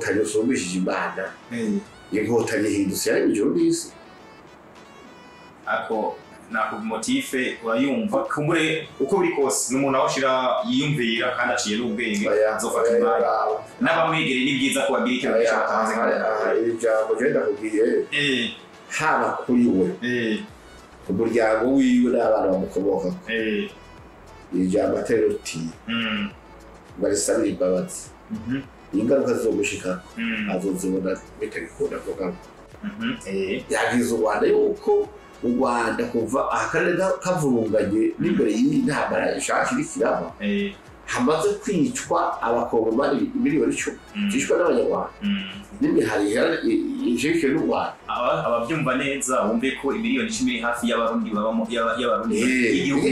Inkotanyi usumbishije Imana. Inkotanyi ihindutse yari ijuru n'isi. Ako nako motife urayumva kumbure uko biri kose n'umuntu aho ashira yiyumvira kandi aciye n'ubwenge azofata umwanya n'abamwegereye ni byiza ko bagira ikintu gico batanze. Iri jambo je ndakubwiye, haba kuri we, umuryango wiwe n'abana bamukomokako, iri jambo atari rutiye barisabira imbabazi, ingaruka zizogushikako azozibona bitagikunda kugaruka. Yagize u Rwanda yuko u Rwanda kuva akarere kavurunganye n'imbere y'iyi ntambara ishaka iriko iraba, hamaze kwicwa abakongomani 10,000,000 zishwe n'abanyarwanda n'imihari ishigikiwe n'u Rwanda. Abavyumva neza bumve ko 10,000,000 iri hafi y'abarundi babamo y'abarundi igihugu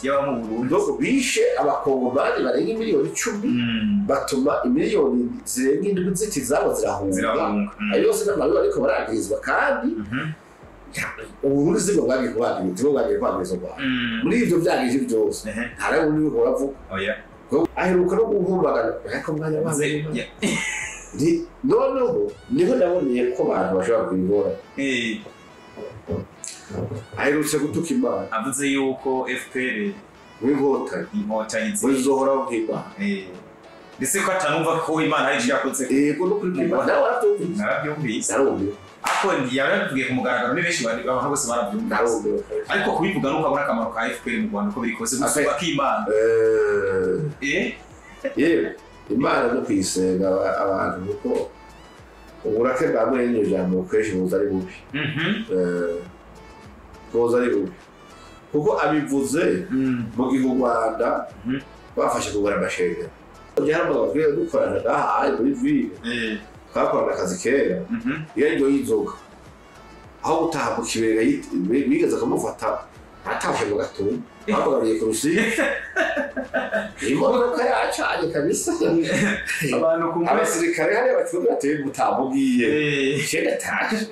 y'aba mu Burundi. Bishe abakongomani barenga 10,000,000 batuma 7,000,000 ziti zabo zirahunga. Ayo yose n'amabi bariko baragirizwa kandi Uburundi sibwo bwagiye kubagiriza u Rwanda. Muri ivyo vyagije vyose hari ubundi buriko buravuga. Aheruka no guhumbagana ariko umwanya wanze. Noneho niho naboneye ko abantu bashobora kubibora. Aherutse gutuka Imana. Avuze yuko FPR n'inkotanyi zizohoraho nk'Imana. Ndetse ko atanumva ko Imana hari ivyo yakoze. Yego no kuri Imana nawe aravyumvise. Naravyumvise. Narumiwe. Ako yarabivugiye ku mugaragaro ni benshi abantu bose barabyumvise. Ariko kubivuga nuko abona akamaro ka FPR mu Rwanda uko biri kose gusubaka Imana. Yewe Imana no kwisenga abantu kuko uburake bwa mwene n'iryo jambo kenshi buza ari bubi. Buza ari bubi. Kuko abivuze mu gihe u Rwanda bafashe kugura amashanyarazi. Byaramuga dukorana ngaha muri ville. Twakorana akazi kera. Iyo aryo y'inzoga aho gutaha mu kibenga bigeze kumufata atashe mu gatumba bamugaruye ku Rusizi. Imodoka yacanye kabisa. Abantu ku abasirikare hariya bacunga bateye mutamugiye. Je ndatashe.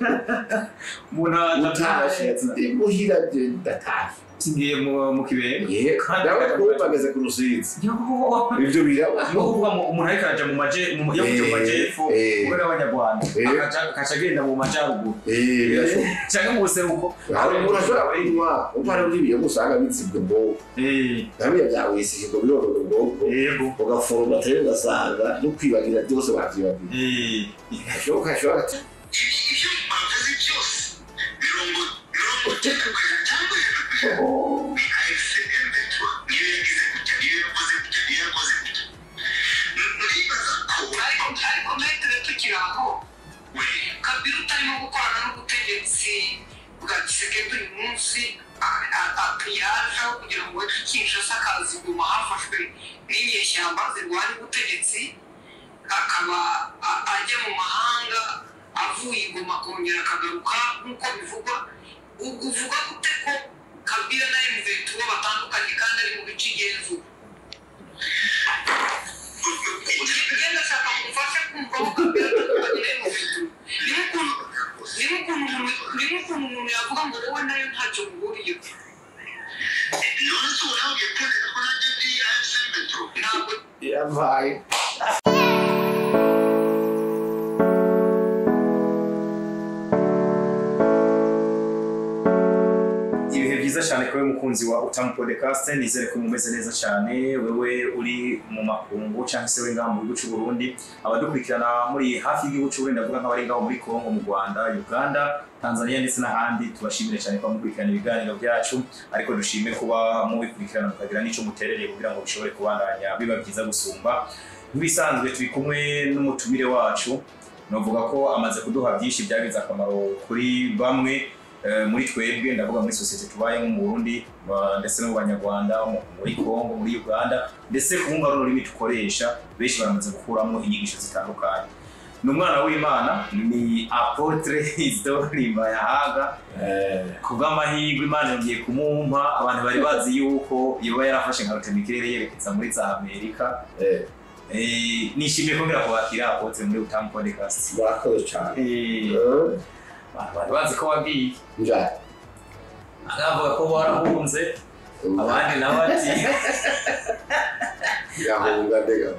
Umuntu atashe imuhira je ndatashe. Ngiye mu kibenga. Nawe bageze ku Rusizi. Ivyo biraba. No kuvuga umuntu ariko araja mu maje yo mu majepfo kubera abanyarwanda akaca agenda mu majaruguru. Birashoboka. Canke mu buseruko. Hari umuntu ashobora kunywa uko hari n'ibiyo usanga bizibwe ubwonko. Nabiriya bya wisiki ngo bironona ubwonko. Ugaforoma atari ugasanga no kwibagira byose wavyibagiye. Ashoboka ashobora ati ivyo bavuze byose 90% cyangwa ni AFC M23 niyo yagize gutya, niyo yakoze gutya, niyo yakoze gutya. Ndibaza ko ariko metere tukiri aho Kabila utarimo gukorana n'ubutegetsi bwa Tshisekedi uyu munsi yaje kugira ngo bace Kinshasa akaza inyuma hafashwe n'inyeshyamba zirwanya ubutegetsi, akaba ajya mu mahanga avuye i Goma akongera akagaruka nk'uko bivugwa. Ubwo uvuga gute ko Kabila na M23 batandukanye kandi ari mu bice igenzura? Ngenda shaka mumfashe kumva ko Kabila atandukanye na M23. Ni nk'ukuntu umuntu yavuga ngo wowe nayo ntacyo muhuriyeho. None se ubu nawe ugiye kwereka ko nanjye ndi AFC M23? Ntabwo yabaye. Ibihe byiza cyane kuri mukunzi wa Utamu Podcast, nizere ko mumeze neza cyane, wewe uri mu makungu cyangwa se we ngaho mu gihugu cy'u Burundi, abadukurikirana muri hafi y'igihugu cy'u Burundi, ndavuga nk'abari ngaho muri Kongo, mu Rwanda, Uganda, Tanzania ndetse n'ahandi, tubashimire cyane kuba mukurikirana ibiganiro byacu, ariko dushime kuba mubikurikirana mukagira n'ico muterereye kugira ngo bishobore kubandanya biba byiza gusumba. Nk'ibisanzwe turi kumwe n'umutumire wacu, novuga ko amaze kuduha byinshi byagize akamaro kuri bamwe muri twebwe, ndavuga muri societe tubayemo mu Burundi ndetse no mu Banyarwanda, muri Kongo, muri Uganda, ndetse kubunga rurimi dukoresha benshi baramaze gukuramo inyigisho zitandukanye. Ni umwana w'Imana, ni Apotre Isidore Mbayahaga. Kubw'amahirwe Imana yongeye kumumpa, abantu bari bazi yuko yoba yarafashe nka rutemikirere yerekeza muri za Amerika. Nishimiye kongera kubakira Apotre muri Utamu Podcast. Murakoze cyane. Abantu bari bazi ko wagiye. Njye. Akavuga ko warahunze, abandi nabo ati Yahunga ndega.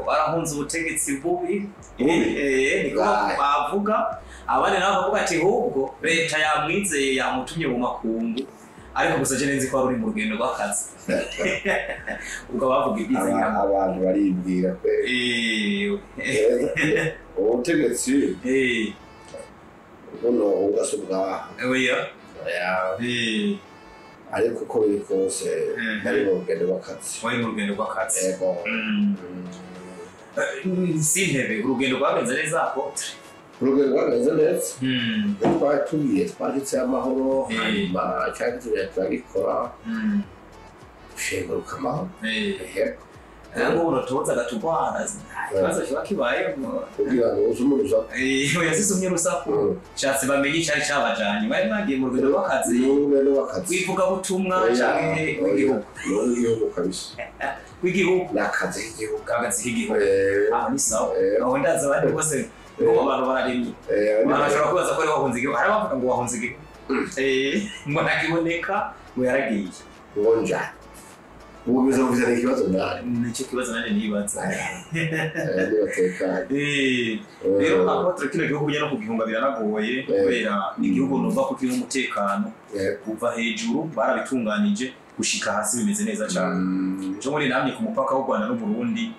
Barahunze ubutegetsi bubi. Niko bavuga. Abandi nabo bavuga ati ahubwo leta yamwizeye yamutumye mu makungu, ariko gusa je nzi ko ari mu rugendo rw'akazi. Ubwo bavuga ibyiza abantu baribwira kwe. Ubutegetsi buno ugasubwa. Oya. Ariko uko biri kose nari mu rugendo rw'akazi. Wari mu rugendo rw'akazi. Yego. Sintebe urugendo rwagenze neza apotre. Urugendo rwagenze neza. Twari tugiye twanditse amahoro hanyuma cyangwa tugenda turagikora. Ushenguruka amahoro. Ngo uratoza agatugwara ikibazo kiba kibayemo kugira ngo uzume urusaku. Yazisumye urusaku nshatse bamenye icari cabajanye bari bagiye mu rugendo rw'akazi. Urugendo rw'akazi rw'ivugabutumwa canke rw'igihugu. Rw'igihugu kabisa. Rw'igihugu. N'akazi k'igihugu. Akazi k'igihugu. Aho ni sawa. Aho ndaza abandi bose ngo abantu bararemye. Abantu bashobora kwibaza ko ari wahunze igihugu. Hari abavuga ngo wahunze igihugu. Ngo ntakiboneka ngo yaragiye. Ngo njane. Ubu bizovuze ni ikibazo nawe. Nicyo kibazo nanjye nibaza. Nibatekanye. Rero apotre kino gihugu no kugihunga biranagoye kubera igihugu numva ko kirimo umutekano kuva hejuru barabitunganije gushika hasi bimeze neza cyane. Cyo muri namye ku mupaka w'u Rwanda n'u Burundi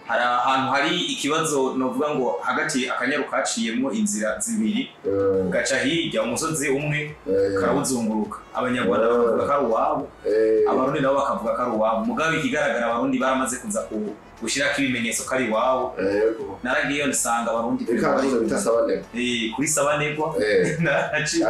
hari ahantu hari ikibazo novuga ngo hagati akanyaru kaciyemo inzira zibiri gaca hirya umusozi umwe karawuzunguruka. Abanyarwanda bakavuga ko ari uwabo, Abarundi nabo bakavuga ko ari uwabo. Mugabe ikigaragara Abarundi baramaze kuza gushyirako ibimenyetso ko ari iwabo. Naragiyeyo nsanga Abarundi kuri Sabanegwa naraciye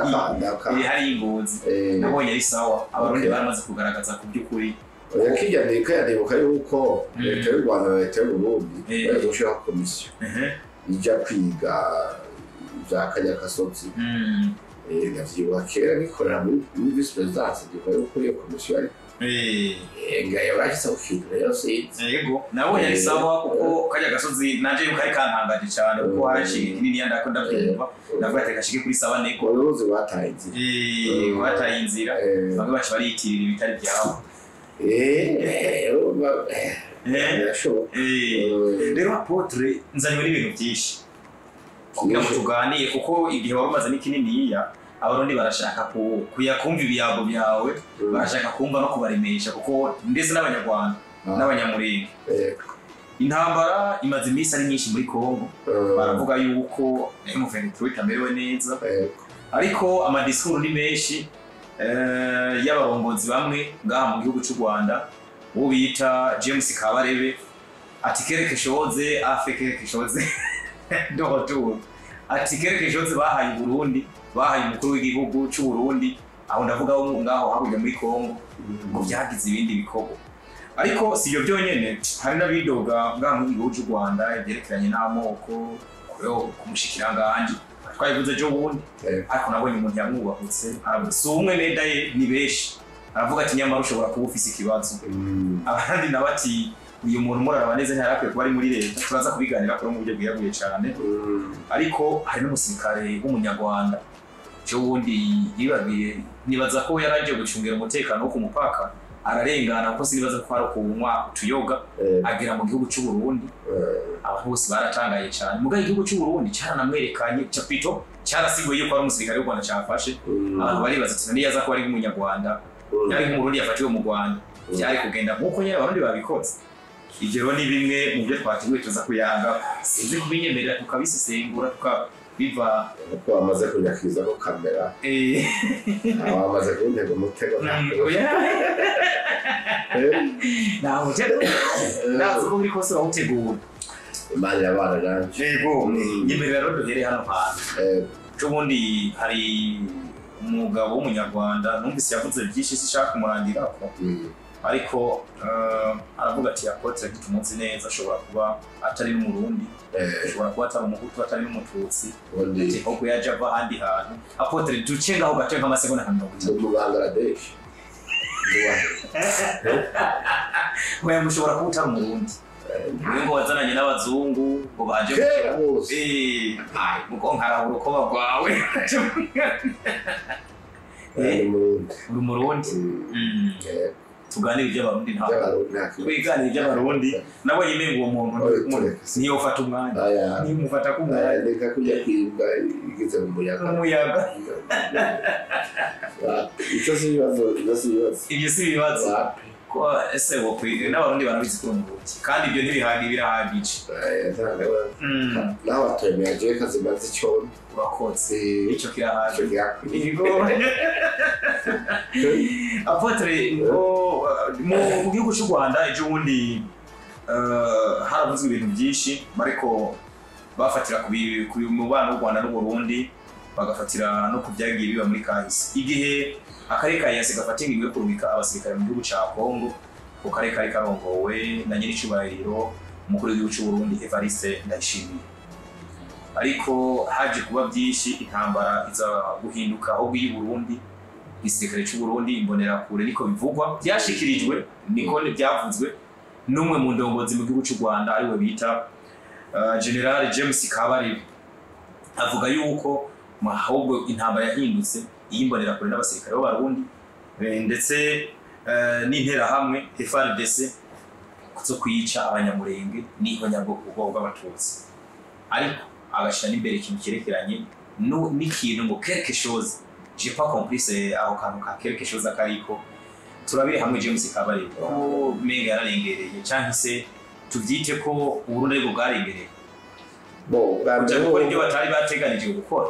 hari ingozi nabonye ari sawa. Abarundi baramaze kugaragaza ku by'ukuri. Yakijya yuko leta y'u Rwanda na leta y'u Burundi bari gushyiraho komisiyo ijya kwiga ibya Kanyakasozi. Ndavyibuka kera ngikorera muri vice presidence ndibuka yuko iyo komisiyo ari yabashyizeho ikintu rero sinzi. Yego nabonye ari sawa kuko kajya gasozi nanje yuko ari kantangaje cyane kuko haraciye kinini ndako ndabyumva ndavuga ati gashike kuri Sabanegwa. Uruzi bataye inzira. Bataye inzira bamwe baca bariyitirira ibitari byabo. Rero apotre nzanywe n'ibintu byinshi kugira ngo tuganire kuko igihe wari umaze n'ikininiya Abarundi barashaka kuyakumva ibiyago byawe, barashaka kumva no kubaremesha kuko ndetse n'Abanyarwanda n'Abanyamurenge. Intambara imaze iminsi ari nyinshi muri Kongo, baravuga yuko M23 itamerewe neza, ariko amadisikuru ni menshi y'abarongozi bamwe ngaha mu gihugu cy'u Rwanda, uwo bita James Kabarebe ati quelque chose a fait quelque chose de retour, ati quelque chose bahaye Burundi, bahaye umukuru w'igihugu cy'u Burundi, aho ndavuga ngaho hakurya muri Kongo ngo byagize ibindi bikorwa. Ariko si ibyo byonyene, hari n'abidoga ngaha mu gihugu cy'u Rwanda ibyerekeranye n'amoko kumushikiranganje twabivuze ejo bundi, ariko nabonye umuntu yamwubahutse si umwe neda ye ni benshi, aravuga ati nyamara ushobora kuba ufise ikibazo. Abandi nabo ati uyu muntu muraraba neza ntiyarakwiye kuba ari muri leta. Turaza kubiganira kuri mu buryo bwiyaguye cyane. Ariko hari n'umusirikare w'umunyarwanda ejo bundi yibabiye, nibaza ko yaragiye gucungira umutekano wo ku mupaka ararengana kuko sinibaza ko hari kunywa utuyoga agera mu gihugu cy'u Burundi. Abantu bose baratangaye cyane. Mugabe igihugu cy'u Burundi cyaranamwerekanye capito cyarasiguye yuko ari umusirikare w'u Rwanda cyafashe. Abantu baribaza ati niyo aza kuba ari nk'umunyarwanda yari nk'umurundi yafatiwe mu Rwanda byari kugenda nk'uko nyine Abarundi babikoze. Ibyo rero ni bimwe mu byo twateguye tuza kuyanga, sinzi kubinyemerera tukabisesengura tukabiva kuko bamaze kunyakiriza ko kamera bamaze kuntega umutego. Nta mutego ndazi ko biri kose bawutegura. Imana irabana nanje. Yego nyemerera rero duhere hano hantu. Ejo bundi hari umugabo w'umunyarwanda numvise yavuze byinshi sinshaka kumurangirako, ariko aravuga ati apotre tumuzi neza ashobora kuba atari n'umurundi, ashobora kuba atari umuhutu atari n'umututsi, ati ahubwo yaje ava ahandi hantu. Apotre duce ngaho gato nk'amasegonda nka 30. Mu Bangladesh Oya mushobora kuba utari umurundi ngo wazananye n'abazungu ngo baje muko nkarahura urukoba rwawe. Uri umurundi. Tuganire iby'abarundi, ntabwo twiganire iby'abarundi. Nabonye imengo uwo muntu niyo ufata umwanya, niyo umufata ku mwanya, reka kujya kwibwa igeze mu muyaga. Umuyaga. Icyo si ibibazo, ibyo si ibibazo, ibyo si ibibazo. Ko ese wokwiga n'abarundi barabizi ko umurundi, kandi ibyo ntibihagije, birahagije. Naho batwemera jewe kazimaze icyondo. Urakotse, icyo kirahagije. Ibigo Apôtre, ngo mu gihugu cy'u Rwanda ejo bundi haravuzwe ibintu byinshi, ariko bafatira ku mubano w'u Rwanda n'u Burundi, bagafatira no ku byagiye biba muri kahise. Igihe akarere ka EAC gafata ingingo yo kurungika abasirikare mu gihugu cya Kongo, ku karere kari karongowe na nyir'icyubahiro umukuru w'igihugu cy'u Burundi Evariste Ndayishimiye. Ariko haje kuba byinshi, intambara iza guhinduka ahubwo y'u Burundi, igisirikare cy'u Burundi, imbonerakure, niko bivugwa byashikirijwe, niko byavuzwe n'umwe mu ndongozi mu gihugu cy'u Rwanda ariwe bita General James Kabarebe. Avuga yuko ahubwo intambara yahindutse iy'imbonerakure n'abasirikare b'Abarundi ndetse n'interahamwe FARDC zo kwica abanyamurenge n'ihonyabwoko bw'abatutsi. Ariko agashyira n'imbere ikintu cyerekeranye n'ikintu ngo quelque chose, j'ai pas compris aho kantu ka quelque chose akariko. Turabire hamwe James Kabarebe ko menga yararengereye, cyangwa se tubyite ko Uburundi aribwo bwarengereye. Bo bwa mbere gukora ibyo batari bateganije gukora.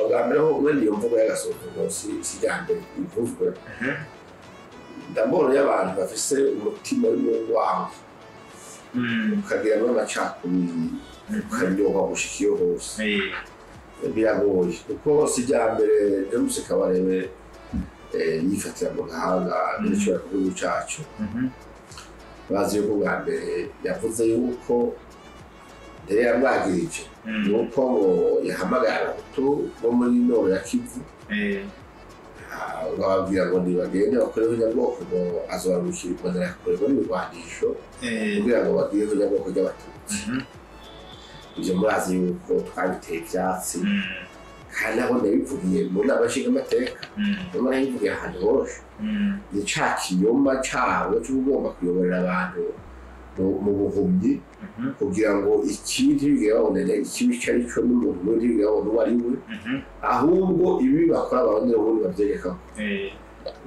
Bwa mbere ho mwene iyo mvugo y'agasuzuguro si ijyambere ivuzwe. Ndabona y'abantu bafise umutima w'urwango, ukagira n'amacakubiri, ukaryoha gushika iyo hose, biragoye kuko si ijyambere. James Kabarebe yifatira mu gahanga n'icyo gihugu cyacu. Bazi yuko bwa mbere yavuze yuko mbere yamwagirije nuko ngo yahamagaye abahutu bo muri Nord ya Kivu, bababwira ngo nibagende bakoreho nyabwoko, ngo azobarungikira imbonerakure n'ibigwanisho kugira ngo bagireho nyabwoko ry'abatutsi. Ibyo murazi yuko twabiteye ivyatsi, kandi aho nabivugiye mu nama nshingamateka, nyamara nabivugiye ahantu horoshe. Ni ca kinyoma cabo c'ugomba kuyoborera abantu mu buhumyi, kugira ngo ikibi ntibigere babona ikibi ico ari co, n'umuntu n'undi ntibigere babona uwo ari we, ahubwo ibibi bakora abarundi n'ubundi bavyegekako.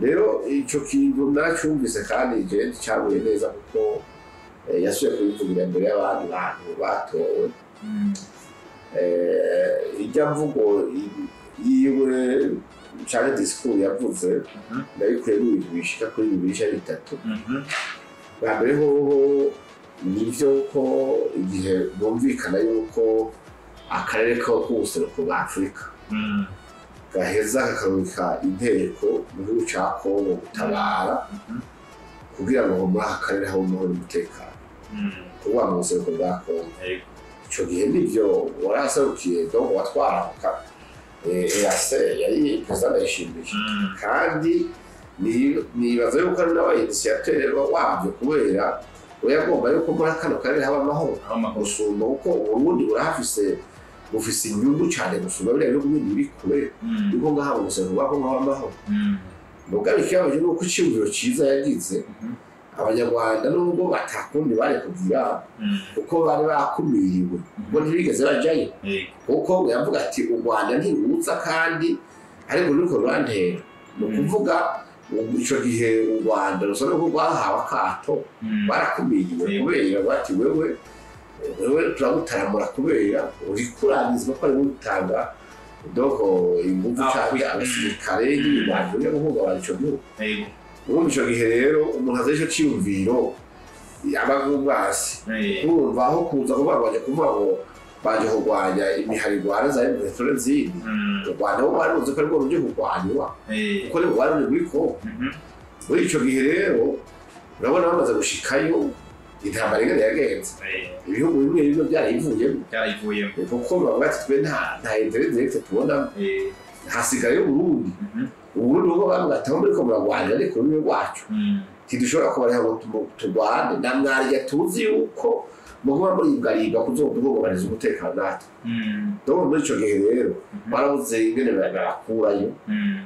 Rero ico kintu naracumvise kandi jewe nticaguye neza, kuko yasubiye kubivugira imbere y'abandi bantu batowe. Ijya mvugo yiwe canke discours yavuze ndabikuyemo ibintu bishika kuri bibiri canke bitatu. Bwa mbere hoho nivyo ko igihe bumvikana yuko akarere k'ubuseruko bwa Afurika gaheza kakarungika inteko mu gihugu ca Kongo gutabara, kugira ngo muri aka karere habe amahoro n'umutekano, kuvuga mu buseruko bwa Kongo. Ico gihe nivyo waraserukiye, donc watwaramuka EAC yari Perezida Ndayishimiye, kandi nibaza yuko ari nawe initiateur wabyo, kubera we yagomba yuko muri kano karere haba amahoro gusumba, kuko Uburundi burahafise bufise inyungu cane gusumba biriya bihugu bindi biri kure, yuko ngaha mu buseruko bwa Kongo haba amahoro. Mugabe ikibazo ni uko iciyumviro ciza yagize, abanyarwanda nubwo batakundi bari kugira, kuko bari bakumiriwe, kuko ntibigeze bajayo, kuko yavuga ati u Rwanda ntiruza kandi ariko ruriko rurantera. Ni ukuvuga ico gihe u Rwanda rusa nuko rwahawe akato, barakumiriwe kubera bati wewe turagutaramura kubera uriko urangizwa ko ari gutanga donc inguvu canke abasirikare n'ibigwaniro byo guhungabanya ico gihugu. Ubundi ico gihe rero umuntu aza ico ciyumviro yaba nk'umwasi, urumva aho kuza kuvuga ngo baje kuvuga ngo baje kurwanya imihari irwana za M23 zindi, u Rwanda bo bari ruzi ko aribwo ruje kurwanywa, kuko nibwo rwari ruri muri Kongo. Muri ico gihe rero urabona bamaze gushikayo, intambara ingene yagenze, ibihugu bimwe bimwe byarayivuyemo, kuko bavuga ati twe nta intérêt direct tubonamo, hasigaye Uburundi. Uburundi bwo bavuga ati aho muriko muragwanira ariko ururimi rwacu. Ntidushobora kubareka ngo turwane na mwarya, tuzi yuko muguma muribwaribwa kuzoduhungabaniza umutekano natwe. Donc muri ico gihe rero barabuze ingene barakurayo,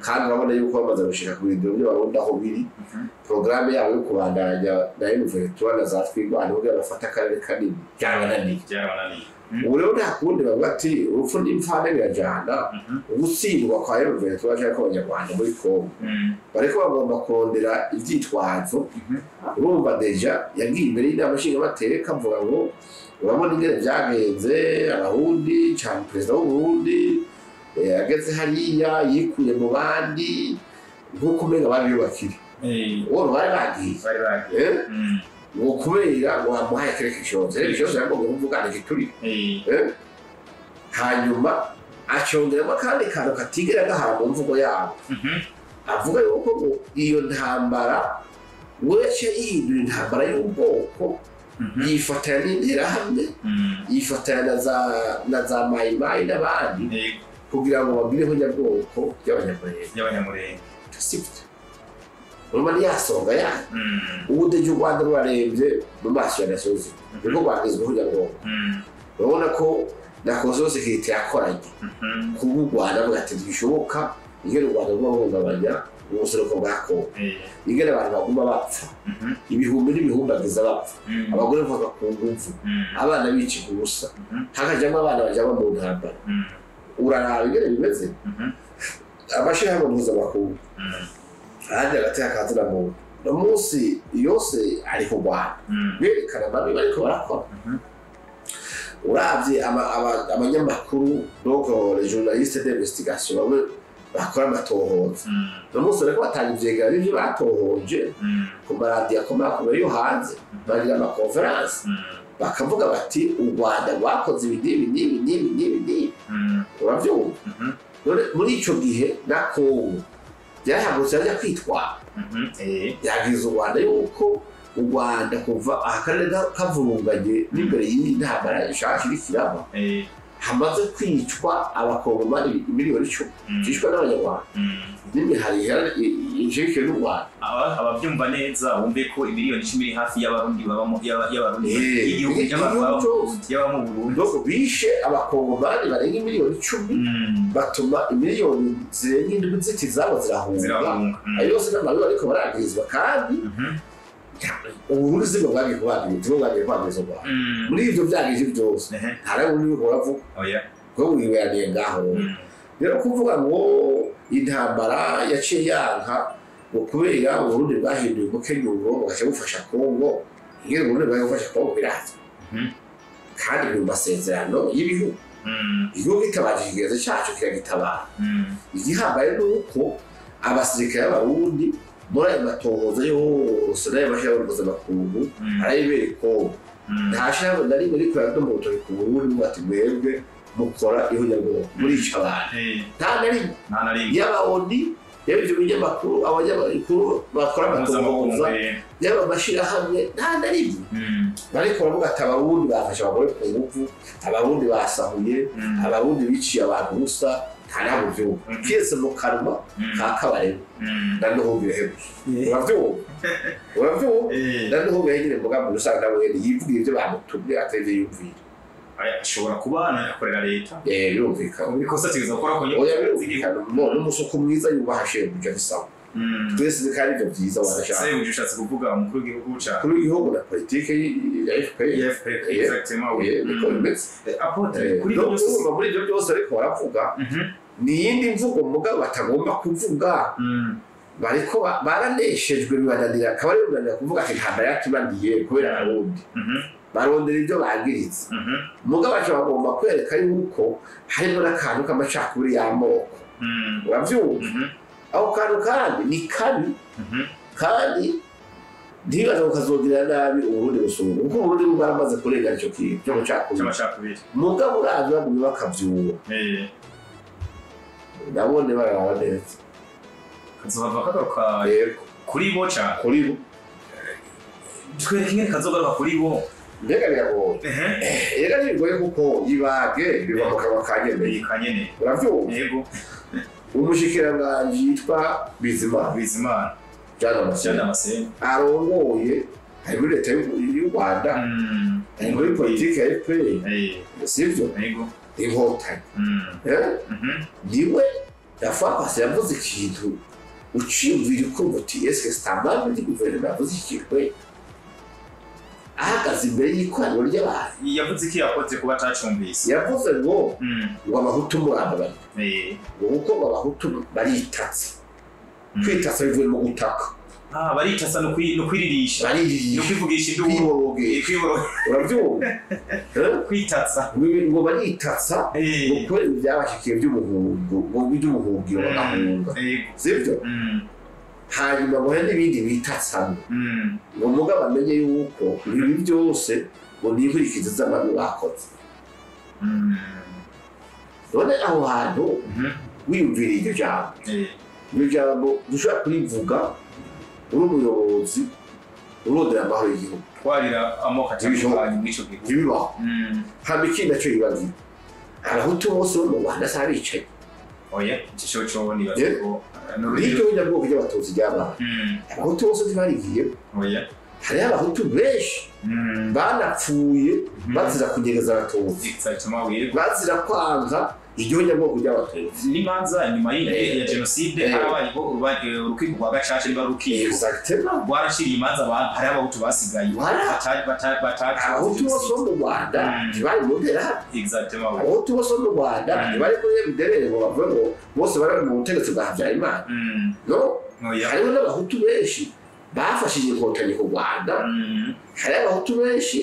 kandi urabona yuko bamaze gushika ku birindiro by'Abarundi aho biri. Porogaramu yabo yo kubandanya na M23 na za Twirwaneho kugira bafate akarere kanini byarabananiye. Byarabananiye. Ubu rero nta kundi, bavuga ati urupfu n'imfane birajana. Ugutsindwa kwa M23 cyangwa kw'Abanyarwanda muri Congo, bariko bagomba kurondera ivyitwazo. Urumva déjà yagiye imbere y'inama nshingamateka avuga ngo urabona ingene vyagenze, Abarundi cyane perezida w'Uburundi ageze hariya yikuye mu bandi nk'uko umenga bari bubakire uwo bari bagiye. Bari bagiye. Ngo kubera ngo bamuhaye quelque chose, quelque chose yagomba kuvuga igiturire. Hanyuma acongeramo akandi kantu katigera gahara mu mvugo yabo, avuga yuko ngo iyo ntambara we yaciye yihindura intambara y'ubwoko, yifatanya n'Interahamwe, yifatanya na za Mayimayi n'abandi kugira ngo bagireho nyabwoko ry'Abanyamurenge. Y'Abanyamurenge. Sibyo, urumva ntiyasonga yayo. Ubu déjà u Rwanda rurarembye mu maso ya Nations Unies, niko rwagizweho nyabwoko. Urabona ko na Conseil de sécurité yakoranye kuba u Rwanda avuga ati ntibishoboka ingene u Rwanda ruguma ruhungabanya ubuseruko bwa Kongo, ingene abantu baguma bapfa, ibihumbi n'ibihumbagiza bapfa, abagore bafatwa ku nguvu, abana bicika ubusa, hakajyamo abana bajyamo mu ntambara. Uraraba ingene bimeze, amashirahamwe mpuzamakungu ahandi hagati hakazina muntu uno munsi yose ari kurwana, berekana amabi bariko barakora. Uravye abanyamakuru, donc les journalistes d'investigation, bamwe bakora amatohoza, uno munsi bariko batanga ivyegeranyo y'ivyo batohoje ku maradiyo akomakomeye yo hanze, bagira ama conférences, bakavuga bati u Rwanda rwakoze ibi n'ibi n'ibi n'ibi n'ibi n'ibi. Uravyumva? None muri ico gihe na Kongo yarahagurutse ajya kwitwara, yagize u Rwanda yuko u Rwanda kuva akarere kavurunganye n'imbere y'iyi ntambara ishasha iriko iraba, hamaze kwicwa Abakongomani 10 miliyoni zishwe n'Abanyarwanda n'imihari ishigikiwe n'u Rwanda. Ababyumva neza bumve ko 10 miliyoni iri hafi y'Abarundi babamo, y'Abarundi y'igihugu igihugu cose. Y'aba mu Burundi. Donc bishe Abakongomani barenga 10 miliyoni, batuma imiliyoni zirenga indwi ziti zabo zirahunga. Zirahunga. Ayo yose n'amabi bariko baragirizwa, kandi Uburundi sibwo bwagiye kubagiriza, sibwo bwagiye kubagiriza u Rwanda. Muri ivyo vyagije vyose, nta n'umwe uriko uravuga ko wiberaniye ngaho. Rero kuvuga ngo intambara yaciye yanka ngo kubera Uburundi bwahinduye umukenyuro bugaca bufasha Kongo, ingene Uburundi bwagiye gufasha Kongo birazwi, kandi biri mu masezerano y'ibihugu. Igihugu gitabaje ikigenzo caco kiragitabara. Igihambaye ni uko abasirikare b'Abarundi muri ayo matohoza yose n'ayo mashirahamwe mpuzamakungu arayibera Kongo, nta shirahamwe na rimwe riko riradoma urutoki ku Burundi ngo ati mwebwe mukora ihunyabwoko, murica abantu. Nta na rimwe. Nta na rimwe. Yaba ONU, yaba ivyo binyamakuru, abanyamakuru bakora amatohoza, yaba amashirahamwe, nta na rimwe bariko baravuga ati Abarundi bafashe abagore ku nguvu, Abarundi basahuye, Abarundi biciye abantu ubusa. Nta ntabwo vyumva kiretse mu kanwa ka Kabarebe na Nduhungirehe gusa. Uravyumva, uravyumva? Na Nduhungirehe nyene mbuga muri usanga nawe nyene yivugira ivyo bamutumye, atari ivyo yumvira. Ashobora kuba anakorera leta. Birumvikana. Ikosa ategerezwa gukora ko. Oya, birumvikana. N'umusuku mwiza yubaha shebuja, bisawa twese, kandi ivyo vyiza wanashaka. Sebuja ushatse kuvuga umukuru w'igihugu ca Kuri w'igihugu na politike ya FPR. FPR, exactement, oui. Niko bimeze. Apôtre, kuri Donc ibyo byose urumva muri ibyo byose ariko baravuga, ni iyindi mvugo mugabo batagomba kuvuga. Bariko baraneshejwe, bibananira, akaba ari bibananira kuvuga ati intambara yatunaniye kubera Abarundi. Barondera ibyo bagiritse, mugabo baca bagomba kwereka yuko harimo n'akantu k'amacakubiri y'amoko. Uravyumva? Ako kantu kandi ni kabi, kandi ntibaze ngo kazogirira nabi Uburundi busumba, kuko Uburundi bwaramaze kurenga ico kintu c'amacakubiri. Cy'amacakubiri. Mugabo uravye bagumye bakavyura, nabone bararaba neza. Kazohava kagaruka Yego. kuri bo cane. Kuri bo. Twereke ingene kazogaruka kuri bo. Mbega biragoye. Ega ntibigoye, kuko ibage biva mu kanwa ka nyene. Kanyene. Uravyumva? Yego. Umushikiranganji yitwa Bizimana Bizimana. Jean Damascene arongoye ari muri leta y'u Rwanda, ari muri politiki ya FPR, sivyo? Inkotanyi niwe yafapase yavuze ikintu uciyumvira ukumva uti eske c'est un membre du gouvernement yavuze ikintu ahagaze imbere y'ikoraniro ry'abantu. Yavuze iki yakoze kuba atacumbise? Yavuze ngo ngo abahutu murababarira, ngo kuko ngo abahutu baritatse. Kwitatsa bivuye mu gutaka. Baritatsa no kwiririsha, no kwivugisha induru, urabyumva? Kwitatsa ngo baritatsa ngo kubera ibyabashikiye by'umuhungu, ngo by'umuhungiro bagahunga, sibyo? Hanyuma ngo hari n'ibindi bitatsamo, ngo mugabo bamenye yuko ibi byose ngo ni inkurikizi z'amabi bakoze. None aho hantu wiyumviriye iryo jambo, iryo jambo dushobora kurivuga uri umuyobozi urondera amahoro y'igihugu, twarira amoko atandukanye muri ico gihugu, ntibibaho. Hama ikindi naco yibagira, abahutu bose bo mu Rwanda si abicanyi. Oya, ico co nibaza ko n'iryo nyabwoko ry'abatutsi ryabaye, abahutu bose ntibarigiye. Oya, hariho abahutu benshi banapfuye bazira kunyereza abatutsi, bazira kwanga iryo nyabwoko ry'abatutsi. N'imanza inyuma ya jenoside harabayeho urukiko rwa Gacaca, niba rukiko rwaraciriye imanza abantu, hariho abahutu basigaye abahutu bose bo mu Rwanda ntibari mu nterahamwe, abahutu bose bo mu Rwanda ntibari muri MDR ngo bavuge ngo bose bari mu butegetsi bwa Habyarimana. No, hariho n'abahutu benshi bafashije inkotanyi ku Rwanda, hariho abahutu benshi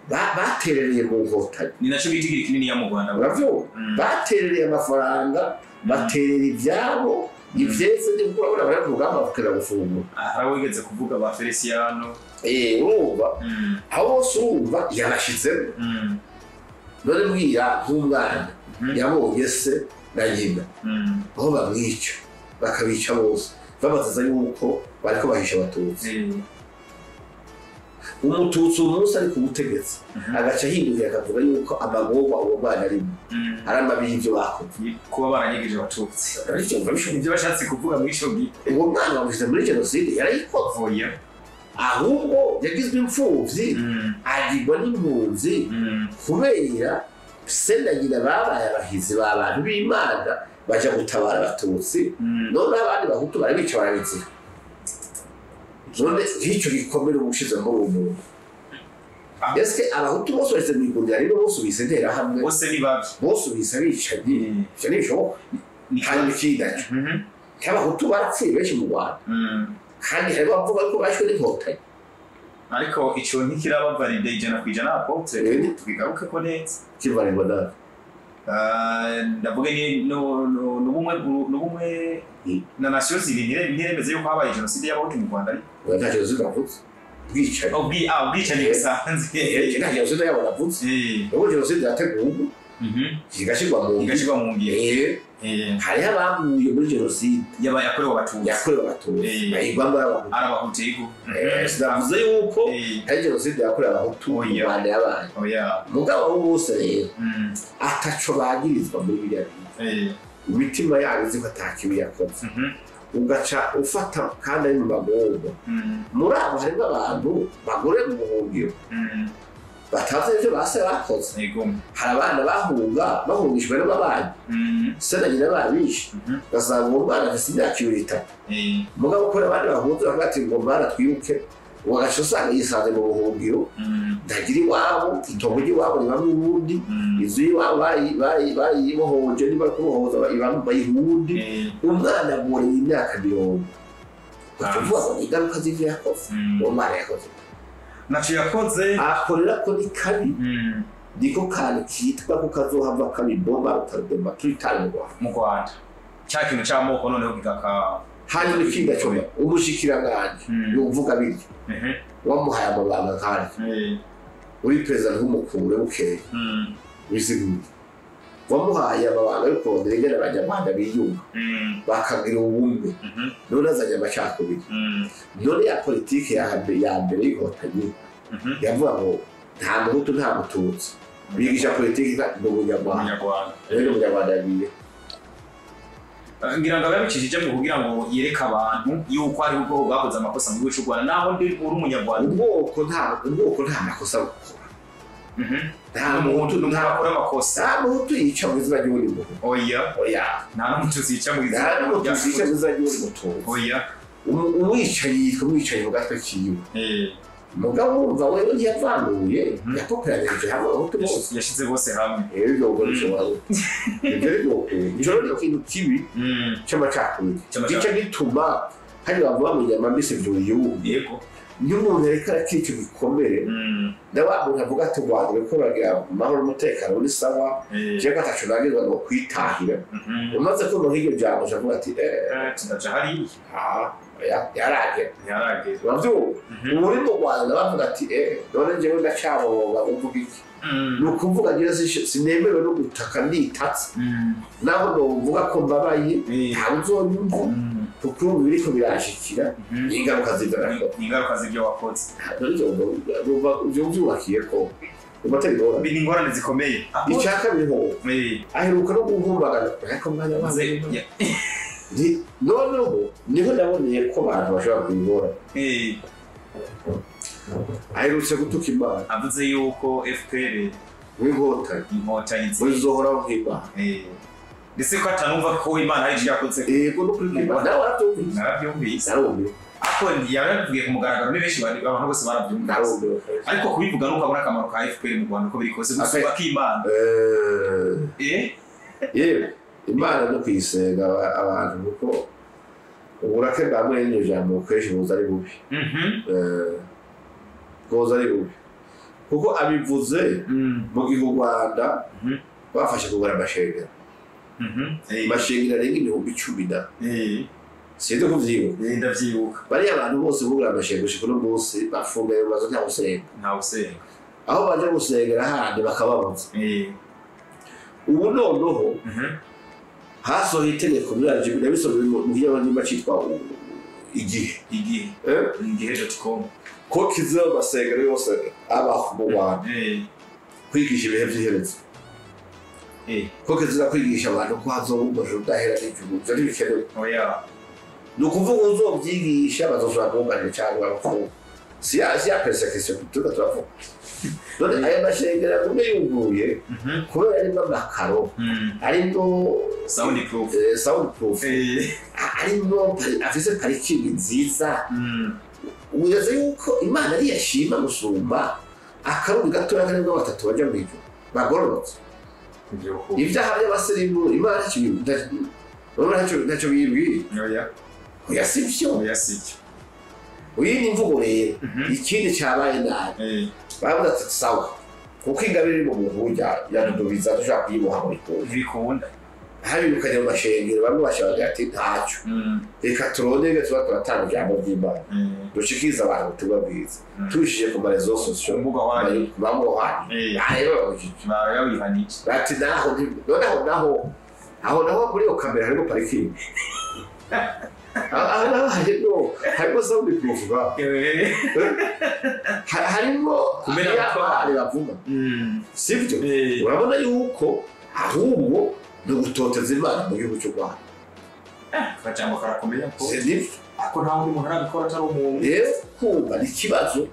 baterereye mu nkotanyi, ni naco bita igira kinini ya mu Rwanda, uravyumva? Baterereye amafaranga, baterera ivyabo, ivyeze ni kuko urabona bari ku rugamba bakenda gufungura. Hari wigeze kuvuga ba Feliciano, urumva aho bose urumva yabashizemo. None mbwira nk'umwana yabonye se na nyina aho bamwica bakabica bose, babazaza yuko bariko bahisha abatutsi. Umututsi umunsi ari ku butegetsi agaca ahindukira akavuga yuko amagorwa uwo mwana arimo ari amabi y'ivyo bakoze, kuba baranyigije abatutsi, ivyo bashatse kuvuga muri ico gihe. Uwo mwana bamushyize muri jenoside yarayikoze, ahubwo yagizwe imfuvyi agirwa n'impunzi kubera se na nyina babaye abahizi b'abantu b'Imana baja gutabara abatutsi, none abandi bahutu barabica barabizira. None nk'icyo gikomere uba ushize muri uwo muntu, ese abahutu bose bashyize mu iguriro rero bose ubise interahamwe, bose ni babi, bose ubise abicanyi, ivyo ntibishoboka. Hanyuma ikindi naco, nk'abahutu barapfuye benshi mu Rwanda, kandi hariho abavuga ko bashwe n'inkotanyi, ariko ico ntikiraba valide 100% apotre, tubigarukeko neza. Kivalidwa nabi ndavuga ni n'ubumwe na nation zibiri ntiremeze yuko habaye jenoside y'abahutu mu Rwanda. Oya, nta jenoside bavuze, ubwicanyi. Ubwicanyi busanzwe. Nta jenoside yabo bavuze, ubwo jenoside yateguwe igashyirwa mu ngiro. Hariho abaguye muri jenoside yakorewe abatutsi, bayigwamo ari abahutu. Yego, sinavuze yuko hari jenoside yakorewe abahutu mu Rwanda yabaye. Mugabo abo bose rero ataco bagirizwa muri biriya bintu, imitima yabo izi ko ata kibi yakoze, ugaca ufata kandi ari mu magorwa. Muri abo harimo abantu bagore mu buhungiro batazi ivyo base bakoze. Hari abana bahunga bahungishwe n'ababanyi, se na nyina babishe, ugasanga uwo mwana afise imyaka 2 3. Mugabo ukora abandi bahunze bakavuga ati ngo mwana twiruke, ugaca usanga yisanze mu buhungiro, ntagira iwabo, itongo ry'iwabo ribamwo uwundi, inzu y'iwabo bayibohoje, niba kubohoza bayiha uwundi. Umwana agoreye imyaka 40, ugaca uvuga ngo ingaruka z'ivyo yakoze, uwo mwana yakoze naco yakoze akorera ko ni kabi, niko kantu kitwa ko kazohava kabibomba rutarudema turitari mu Rwanda, cya kintu c'amoko noneho kigaka. Hanyuma ikindi naco, umushikiranganji yumvuga bityo wamuhaye amabanga nk'aryo, uri perezida ntumukure bukeye wisigure, wamuhaye amabanga yo kurondera ingene abanyarwanda biyunga bakagira ubumwe, none azanye amacakubiri. None ya politike ya mbere y'inkotanyi yavuga ngo nta muhutu nta mututsi, bigisha politike ni ubunyarwanda. Rero umunyarwanda yagiye. Ngira ngo ababicishije mu kugira ngo yereke abantu yuko ari ubwoko bwakoze amakosa mu gihugu cy'u Rwanda, naho ndi uri umunyarwanda. Ubwoko nta makosa bukora. Nta muntu ntakora amakosa. Nta muntu yica mu izina ry'uwundi muntu. Oya. Oya. Nta n'umuntu yica mu izina ry'uwundi muntu. Oya. Umwicanyi yitwa umwicanyi mu gatwe kiwe. Mugabo wumva wewe ntiyavanguye, yakoperanirije hamwe abahutu bose. Yashize bose hamwe. Rero ibyo ngo bishobora gute. Ibyo rero icyo ni ikintu kibi cy'amacakubiri. Gica gituma hari bavuga ngo inyama mbisi vyuyumye. Yego. Iyo umuntu ariko arakira ico gikomere, na wa muntu avuga ati u Rwanda ruriko ruragira amahoro n'umutekano ni sawa, jewe ko ataco nagirwa ngo kwitahira. Umaze kumva nk'iryo jambo uca uvuga ati tudaca hariya. Yaragera. Uravyumva? Ubu uri mu Rwanda bavuga ati none jewe ndacaboba uvuga iki? Ni ukuvuga ngira sinemerewe no gutaka nitatse. Naho novuga ko mbabaye, ntawe uzonyumva. Kuko ubu biriko birashikira ingaruka z'ivyo nakora. Ingaruka z'ivyo wakoze. Ivyo vyubakiye ko ni ingorane zikomeye. Icya kabiri ho aheruka no guhumbagana ariko mwana wanjye noneho niho naboneye ko abantu bashobora kubigora. Aherutse gutuka Imana avuze yuko FPR w'inkotanyi wizohoraho nk'Imana, ndetse ko atanumva ko Imana hari icyo yakoze. Yego no kuri Imana nawe arabyumvise. Narabyumvise. Narumiwe. Ariko yarabivugiye ku mugaragaro ni benshi abantu bose barabyumvise. Narumiwe. Ariko kubivuga nuko abona akamaro ka FPR mu Rwanda uko biri kose gusubaka k'Imana. Yewe Imana no kuyisenga abantu kuko uburake bwa mwene iryo jambo kenshi buza ari bubi. Bwoza ari bubi. Kuko abivuze mu gihe u Rwanda bafashe kugura amashengero. Amashengero arenga 10,000 na. Sinzi ko uvyibuka. Ndavyibuka. Bariya abantu bose bugura amashengero gushika uno munsi bafunga ayo mazu nta gusenga. Nta gusenga. Aho baje gusengera handi bakababuza. Ubu noneho hasohoye itegeko muri RGB ndabisomye mu kinyarwanda cyitwa Igihe. Igihe. Igihe.com. Ko kizira amasengero yose abaho mu Rwanda. Kwigisha ibihe by'iherezo. Ko kizira kwigisha abantu ko hazoba umuriro udahera n'ijuru, ivyo ntibikenewe. Oya. Ni ukuvuga uzovyigisha bazoshobora kuwuganira cyangwa bakufunga. Si ya persecution turiko turavuga. None aya mashengero agumye yuguruye kubera arimwo amakaro, arimwo sound proof, arimwo afise parikingi nziza. Wibaza yuko Imana ariyo yashima gusumba akarundi gatoya karimwo batatu baja mw'ijuru bagororotse. Ibyaha by'abasirimu Imana ntacyo bibwira. Oya sivyo. Uyi ni imvugo rero. Ikindi cyabaye nabi baravuga ati sawa kuko ingabire iri mu muntu burya iradudubiza dushobora kuyiboha ngo ikunde. Ntibikunda. Habirukanye mu mashengero bamwe bashabaga ati ntacyo reka turondere tuba turatanga ijambo ry'Imana dushikirize abantu ubutumwa bwiza tubishije ku marezo sosiyo babihanije. Bati naho noneho naho aho naho muri iyo kamera harimo parikingi. Aho naho harimo sound proof harimo abana bavuga sivyo. Urabona yuko ahubwo ni ugutoteza Imana mu gihugu cy'u Rwanda. Akajambo karakomeye ko ako nta wundi muntu arabikora atari umuntu. Rero kumva ni ikibazo.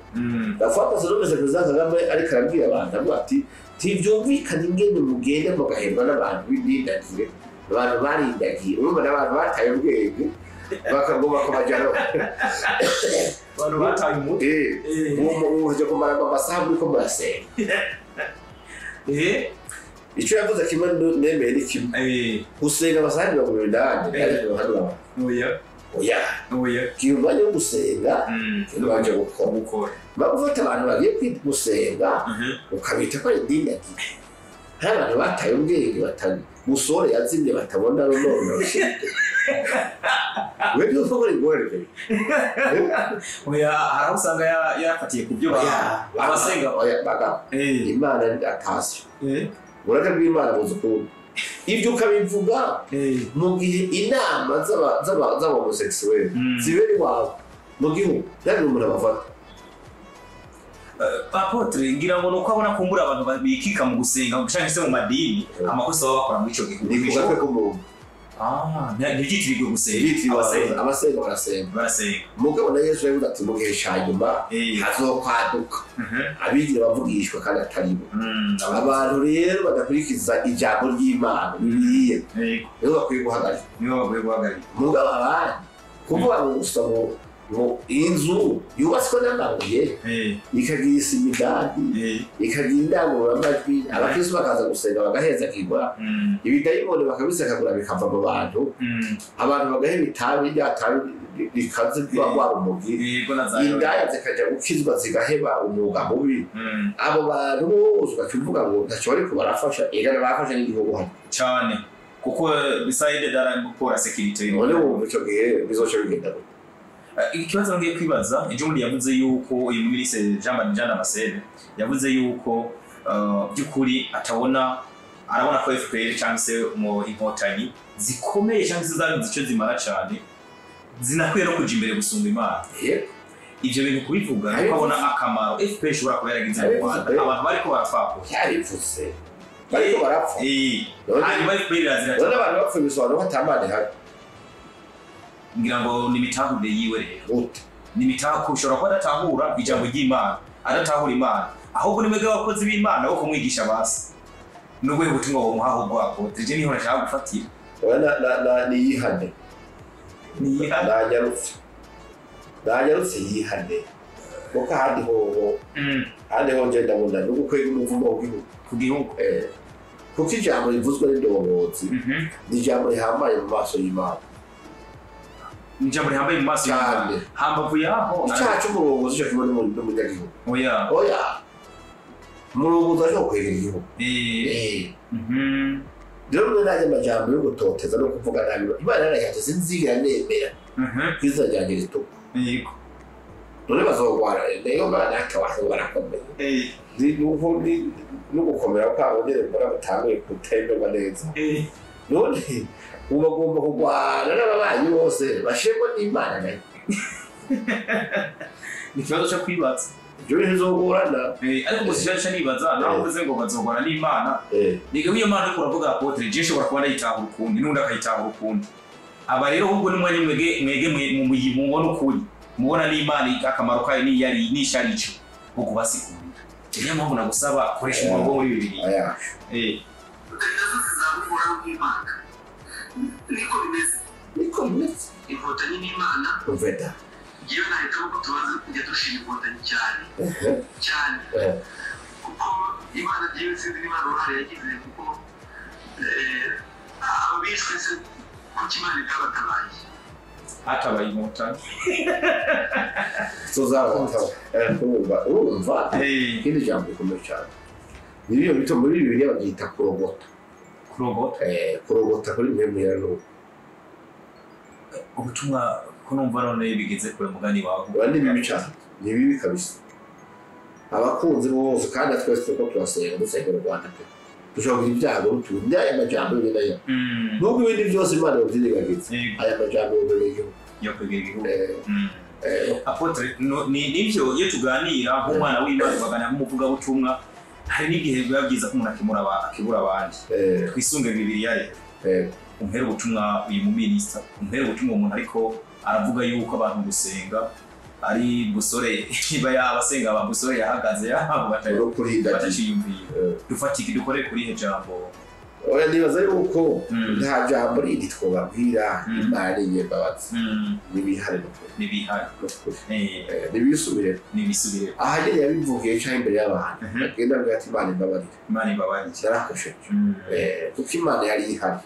Ndafata numvise Perezida Kagame ariko arabwira abantu avuga ati ntibyumvikane ingene mugende mugahembwa n'abantu b'indindagire, abantu barindagiye, urumva n'abantu bataye ubwenge bakagomba kubajyana abantu bataye umutwe. Muje kumara amasaha muriko murasenga. Icyo yavuze kimwe nemeye ni kimwe. Gusenga amasaha 80 ariko hano. Oya. Oya. Oya. Kiba umwanya wo gusenga, ubanje gukora. Bagufata abantu bagiye gusenga ukabita ko ari idindagire. Hari abantu bataye ubwenge batari musore yazimye batabona none. Wewe ndio uko ingorane. Oya, hari aho usanga yarafatiye ku byo abasenga. Oya, baga. Imana atasiyo. Uburake bw'Imana buzi ukuntu. Ibyo ukabivuga mu gihe inama z'abahomosexuel zibera iwawe mu gihugu ntabwo umuntu abafata. Apotre ngira ngo nuko abona kumbura abantu bikika mu gusenga cyangwa se mu madini amakosa baba bakora muri ico gihugu. Ni kugatwe k'umuntu. Ntibyitirirwe gusenga, abasenga barasenga barasenga. Mugabo na Yesu yavuze ati mu gihe cya nyuma hazokwaduka abigira bavugishwa kandi atari bo. Abantu rero badakurikiza ijambo ry'Imana Bibiliya nibo bakwiye guhagarika, nibo bakwiye guhagarika. Mugabo abandi kuvuga ngo gusa ngo inzu yubatswe n'amabuye ikagira isima indani, ikagira indangururamajwi, abakristo bakaza gusenga bagahezagirwa, ibidayimoni bakabisekagura bikava mu bantu, abantu bagaheba itabi rya tabi rikaze rwa rumogi, indaya zikajya gukizwa zigaheba umwuga mubi. Abo bantu bose ugaca uvuga ngo ntacyo bariko barafasha, ega barafasha n'igihugu hano cyane, kuko beside dara gukora security. None wumva ico gihe bizoca bigenda gute? Ikibazo ngiye kwibaza, ejo bundi yavuze yuko uyu minisitiri Jean Damascene yavuze yuko by'ukuri atabona, arabona ko FPR cyangwa se mu inkotanyi zikomeye cyangwa se zagize icyo zimara cyane, zinakwiye no kuja imbere gusumba Imana. Ivyo bintu kubivuga nuko abona akamaro FPR ishobora kuba yaragize mu Rwanda, abantu bariko barapfa. Yaripfutse bariko barapfa. Hanyuma FPR irazira none abantu bapfa ibisobanuro ko atamana ihari. Ngira ngo ni imitahure yiwe rero. Ni imitahure ushobora kuba adatahura ijambo ry'Imana, adatahura Imana, ahubwo ni mwebwe abakozi b'Imana bo kumwigisha basi. N'ubuhe butumwa bumuha ahubwo apotre? Je niho nashaka gufatira. Oya, ni yihane. Ni yihane. Nanyarutse yihane. Kuko ahandi hoho, ahandi ho nje ndabona ni ugukwega umuvumo w'igihugu. Ku gihugu. Kuko ijambo rivuzwe n'indongozi ni ijambo rihambaye mu maso y'Imana. Ijambo rihambaye mu maso cyane. Hambavu yaho icyaha cy'umurongozi cyo kimwe n'umunyagihugu. Oya. Oya. Umurongozi ashobora kwegera igihugu. Rero mwe najya amajambo yo gutoteza no kuvuga nabi, Imana yarayatse sinzigera nemera ku izina ryanjye rituka. Yego. None bazogwara nayo Mana akabaho barakomeye. No gukomera kwabo nyene mbona batanguye kutemerwa neza. None ubu bagomba kurwana n'ababanyi bose bashirwa n'Imana nayo. Ni ikibazo cyo kwibaza. Ibyo bintu bizogorana. Ariko gusa icyo nibaza naho uvuze ngo bazogorana n'Imana, ni iyo Mana uriko uravuga apotre, je nshobora kuba ndayitahura ukundi n'undi akayitahura ukundi. Aba rero ahubwo ni mwanya mwege mubona ukuri, mubona n'Imana akamaro kayo n'iyari n'ishari ico wo kubasigurira. Niyo mpamvu nagusaba koresha umurongo muri Bibiliya. Niko bimeze. Niko bimeze. Inkotanyi n'Imana. Uveda. Iyo nahitamo ko tubanza kujya dushima inkotanyi cyane. Cyane. Kuko Imana yewe sinzi n'Imana uruhare yagize, kuko abo bishwe se kuki Imana itabatabaye? Hatabaye inkotanyi. Tuzabatabaye. Urumva ikindi jambo rikomeye cyane. Niyo bito muri Bibiliya babyita kurogota. Kurogota? Kurogota kuri mwe muhera n'ubu. Ubutumwa ko numva none bigeze kure mugani wawe. Ni bibi cyane. Ni bibi kabisa. Abakunzi bose kandi twese turiko turasenga dusengera u Rwanda pe. Dushobora kugira ibyago rutundi aya majambo yonyine aya. Nubwo ibindi byose Imana yovyirengagiza, aya majambo yonyine y'igihugu. Yo kwegera igihugu. Apotre, nivyo iyo tuganira nk'umwana w'Imana tukaganira nk'umuvugabutumwa, hari n'igihe biba byiza ko umuntu akibura abandi. Twisunge Bibiliya rero. Umpere ubutumwa uyu muminisita, umpere ubutumwa umuntu ariko aravuga yuko abantu gusenga ari busore, iba yabasenga aba busore yahagaze yabo bataciyumvira. Dufatike dukore kuri he jambo. Oya nibaza yuko nta jambo rindi twobabwira, Imana yembabazi. Nibihare n'ukuri. Nibihare. Nibisubire. Nibisubire. Ahagere yabivugiye cyangwa imbere y'abantu. Agenda avuga ati Imana imbabarire. Imana imbabarire. Yarakosheje. Kuko Imana yari ihari.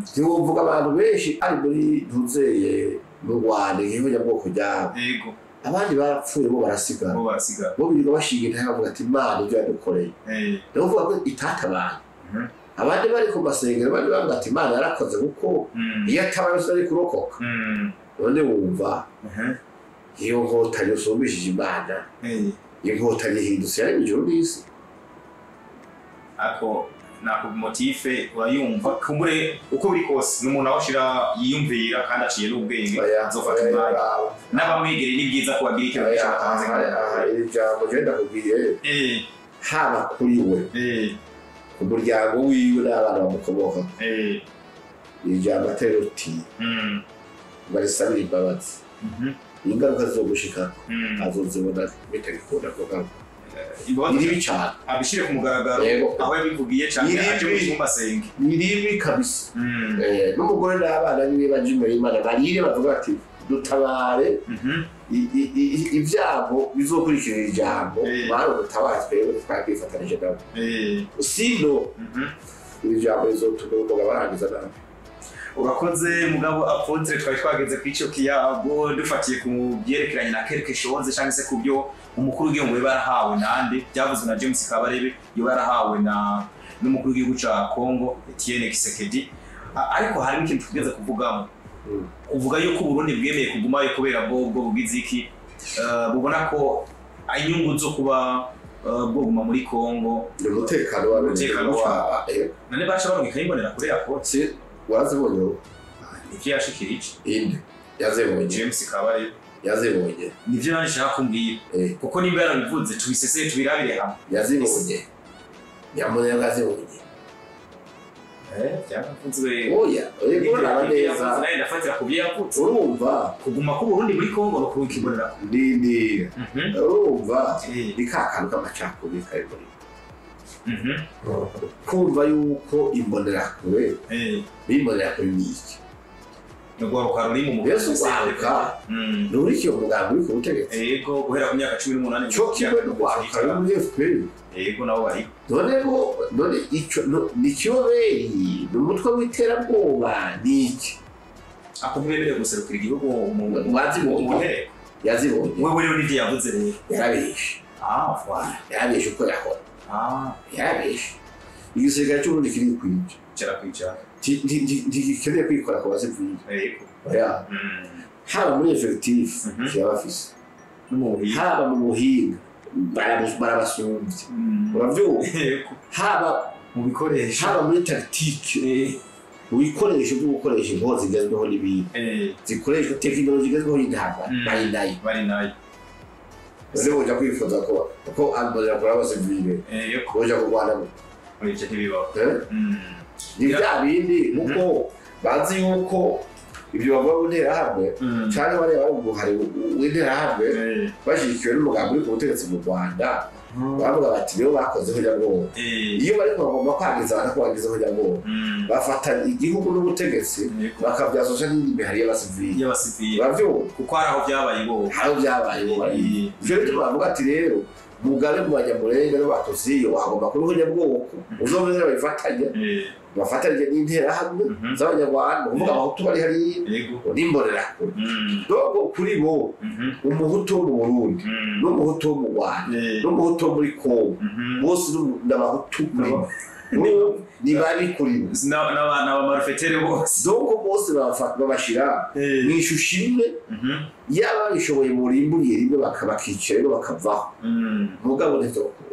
Ntiwovuga abantu benshi ari muri ntuzeye mu Rwanda nk'ihonyabwoko ryabo. Yego. Abandi barapfuye bo barasigara. Bo barasigara. Bo birirwa bashinga intahe bavuga ati Imana ibyo yadukoreye. Ni ukuvuga ko itatabaye. Abandi bari ku masengero bari bavuga ati Imana yarakoze kuko iyo atabaye ari kurokoka. None wumva iyo nkotanyi usumbishije Imana, iyo nkotanyi ihindutse yari ijuru n'isi. Ako nako motife urayumva kumbure uko biri kose n'umuntu aho yiyumvira kandi aciye n'ubwenge azofata umwanya n'abamwegereye ni byiza ko bagira icyo batanze. Iri jambo je ndakubwiye, haba kuri we, ku muryango wiwe n'abana bamukomoka, Ijambo atari ruti barisabira imbabazi, ingaruka zizogushikako azozibona bitagikunda kugaruka. Imbabazi Ni ribi cane. Abishire ku mugaragaro aho yabivugiye canke Ni aje mu ribi. cyumba asenge. Ni ribi kabisa. N'umugore n'abana biwe baje imbere y'Imana barire bavuga bati dutabare ibyago bizokurikira iri jambo, bari ubutabare twebwe twakwifatanije nabo, sino iri jambo rizotuma umugabo arangiza nabi. Urakoze mugabo Apotre, twari twageze ku ico kiyago dufatiye ku byerekeranye na quelque chose cyangwa se ku byo umukuru w'igihugu yaba yarahawe nande byavuzwe na James Kabarebe yoba yarahawe na n'umukuru w'igihugu ca Congo Etienne Tshisekedi. Ariko harimo ikintu tugeze kuvugamo. Uvuga yuko Uburundi bwemeye kugumayo kubera bwo bugize iki, bubona ko inyungu zo kuba bwoguma muri Congo Ni umutekano wa Umutekano wabo. None baca barungika imbonera kure Apotre. Si warazibonye wowe? Nivyo yashikirije. Inde yazibonye? James Kabarebe Yazibonye. Nivyo nanje nshaka kumbwira. Kuko nimba yarabivuze tubiseseye tubirabire hamwe. Yazibonye nyamuneka yazibonye. Byaravuzwe. Oya, uriko uraraba Nivyo neza. yavuze, nawe ndafatira ku byo yavuze. Urumva kuguma k'Uburundi muri Congo no kurungika imbonera kure. Ndindira. Urumva ni ka kantu k'amacakubiri kari muri kumva yuko imbonerakure n'imbonerakure ni iki? Urwaruka ruri mu mugambi. Mbese urwaruka rurikiye umugambi uri ku butegetsi. Yego, guhera ku myaka 18. Cyo kimwe n'urwaruka ruri muri FPR. Yego, nabo bari. None bo none ico ni kiyobeyi, ni umutwe w'iterabwoba ni iki? Ako ntibemerewe guserukira igihugu mu Wazibonye. nteko. Yazibonye. Wewe rero nivyo yavuze rero. Yarabeshe. Voilà. Yarabeshe uko yakora. Yarabeshe. Igisirikare cy'Uburundi kiri kwija. Kirakwija. Ntigikeneye kwikora ku basivili. Yego. Oya. Haba muri effectif kirabafise. No mu buhinga. Haba mu buhinga barabasumbye. Uravyumva? Yego. Haba mu bikoresho. Haba muri tactique. Mu bikoresho byo gukoresha inkozi zigezweho n'ibindi. Zikoreshwa tekinoloji igezweho y'intambara. Bari nayo. Bari nayo. None boja kwifuza ko ambonera kuri abasivile. Yego. Boja kurwana. Ivyo ntibibaho. Ni bya bindi kuko bazi yuko ibyo bavuga mu nterahamwe canke bariya bari mu muhari w'interahamwe bashyigikiwe n'umugambi uri ku butegetsi mu Rwanda, bavuga bati nibo bakoze nyabwoba. Iyo bariko bagomba kwangiza abantu ko bagizeho nyabwoba, bafata igihugu n'ubutegetsi bakabyasoza n'indi mihari y'abasivili. Y'abasivili. Uravyumva? Kuko hari aho vyabaye bo. Hari aho vyabaye bo. Ivyo bituma bavuga ati rero mugabe mu Banyamulenge n'Abatutsi iyo hagomba kubaho nyabwoko uzomenya babifatanya bafatanyije n'interahamwe z'Abanyarwanda, kuvuga Abahutu bari hariya n'imbonerakure. Donc kuri bo umuhutu wo mu Burundi n'umuhutu wo mu Rwanda n'umuhutu wo muri Congo bose n'Abahutu kuri bo. Ni babi kuri bo. N'abamarufetere bose. Donc bose babashira mw'ishusho imwe, yaba babishoboye murimburiye rimwe bakabakicara rero bakavaho. Mugabo ntivyokunda.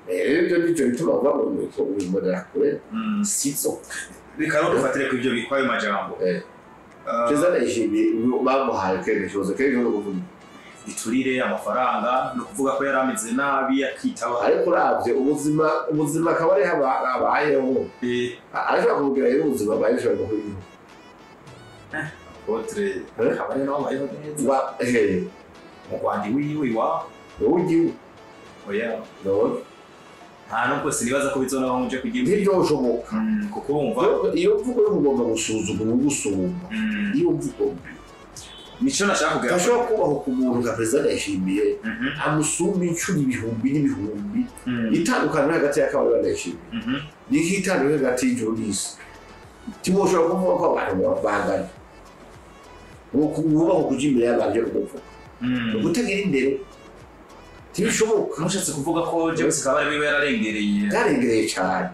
Rero ibyo nivyo bituma bavuga ngo imbonerakure sizo. Reka rero dufatire ku ivyo bikwayo majambo. Perezida Ndayishimiye bamuhaye quelque chose, quelque chose kuvuga. Iturire amafaranga no kuvuga ko yarameze nabi akitaba. Ariko uravye ubuzima akaba ari abayeho. Arashobora kuvugira rero ubuzima abayeho ashobora no kubivuga. Apotre akaba ari nawe abayeho neza. Mu Rwanda iwiwe iwabo. Wowe ugiwe. Oya. None. Nta nubwo sinibaza ko bizonaho muje kugira. Ntibyoshoboka. Kuko urumva iyo mvugo yo kugomba gusuzugura ugusumba. Iyo mvugo mbi. Nico nashaka kugira. Ashobora kubaho ku muntu nka Perezida Ndayishimiye amusumba inshuro ibihumbi n'ibihumbi. Itandukaniro hagati y'akabari na Ndayishimiye. Ni nk'itandukaniro hagati y'ijuru n'isi. Ntiwoshobora kuvuga ko abantu bangana. Wubaho kuja imbere y'abantu yo kumuvuga. Ugutagira indero. Ntibishoboka. Mushatse kuvuga ko James Kabarebe wiwe yararengereye. Yarengereye cyane.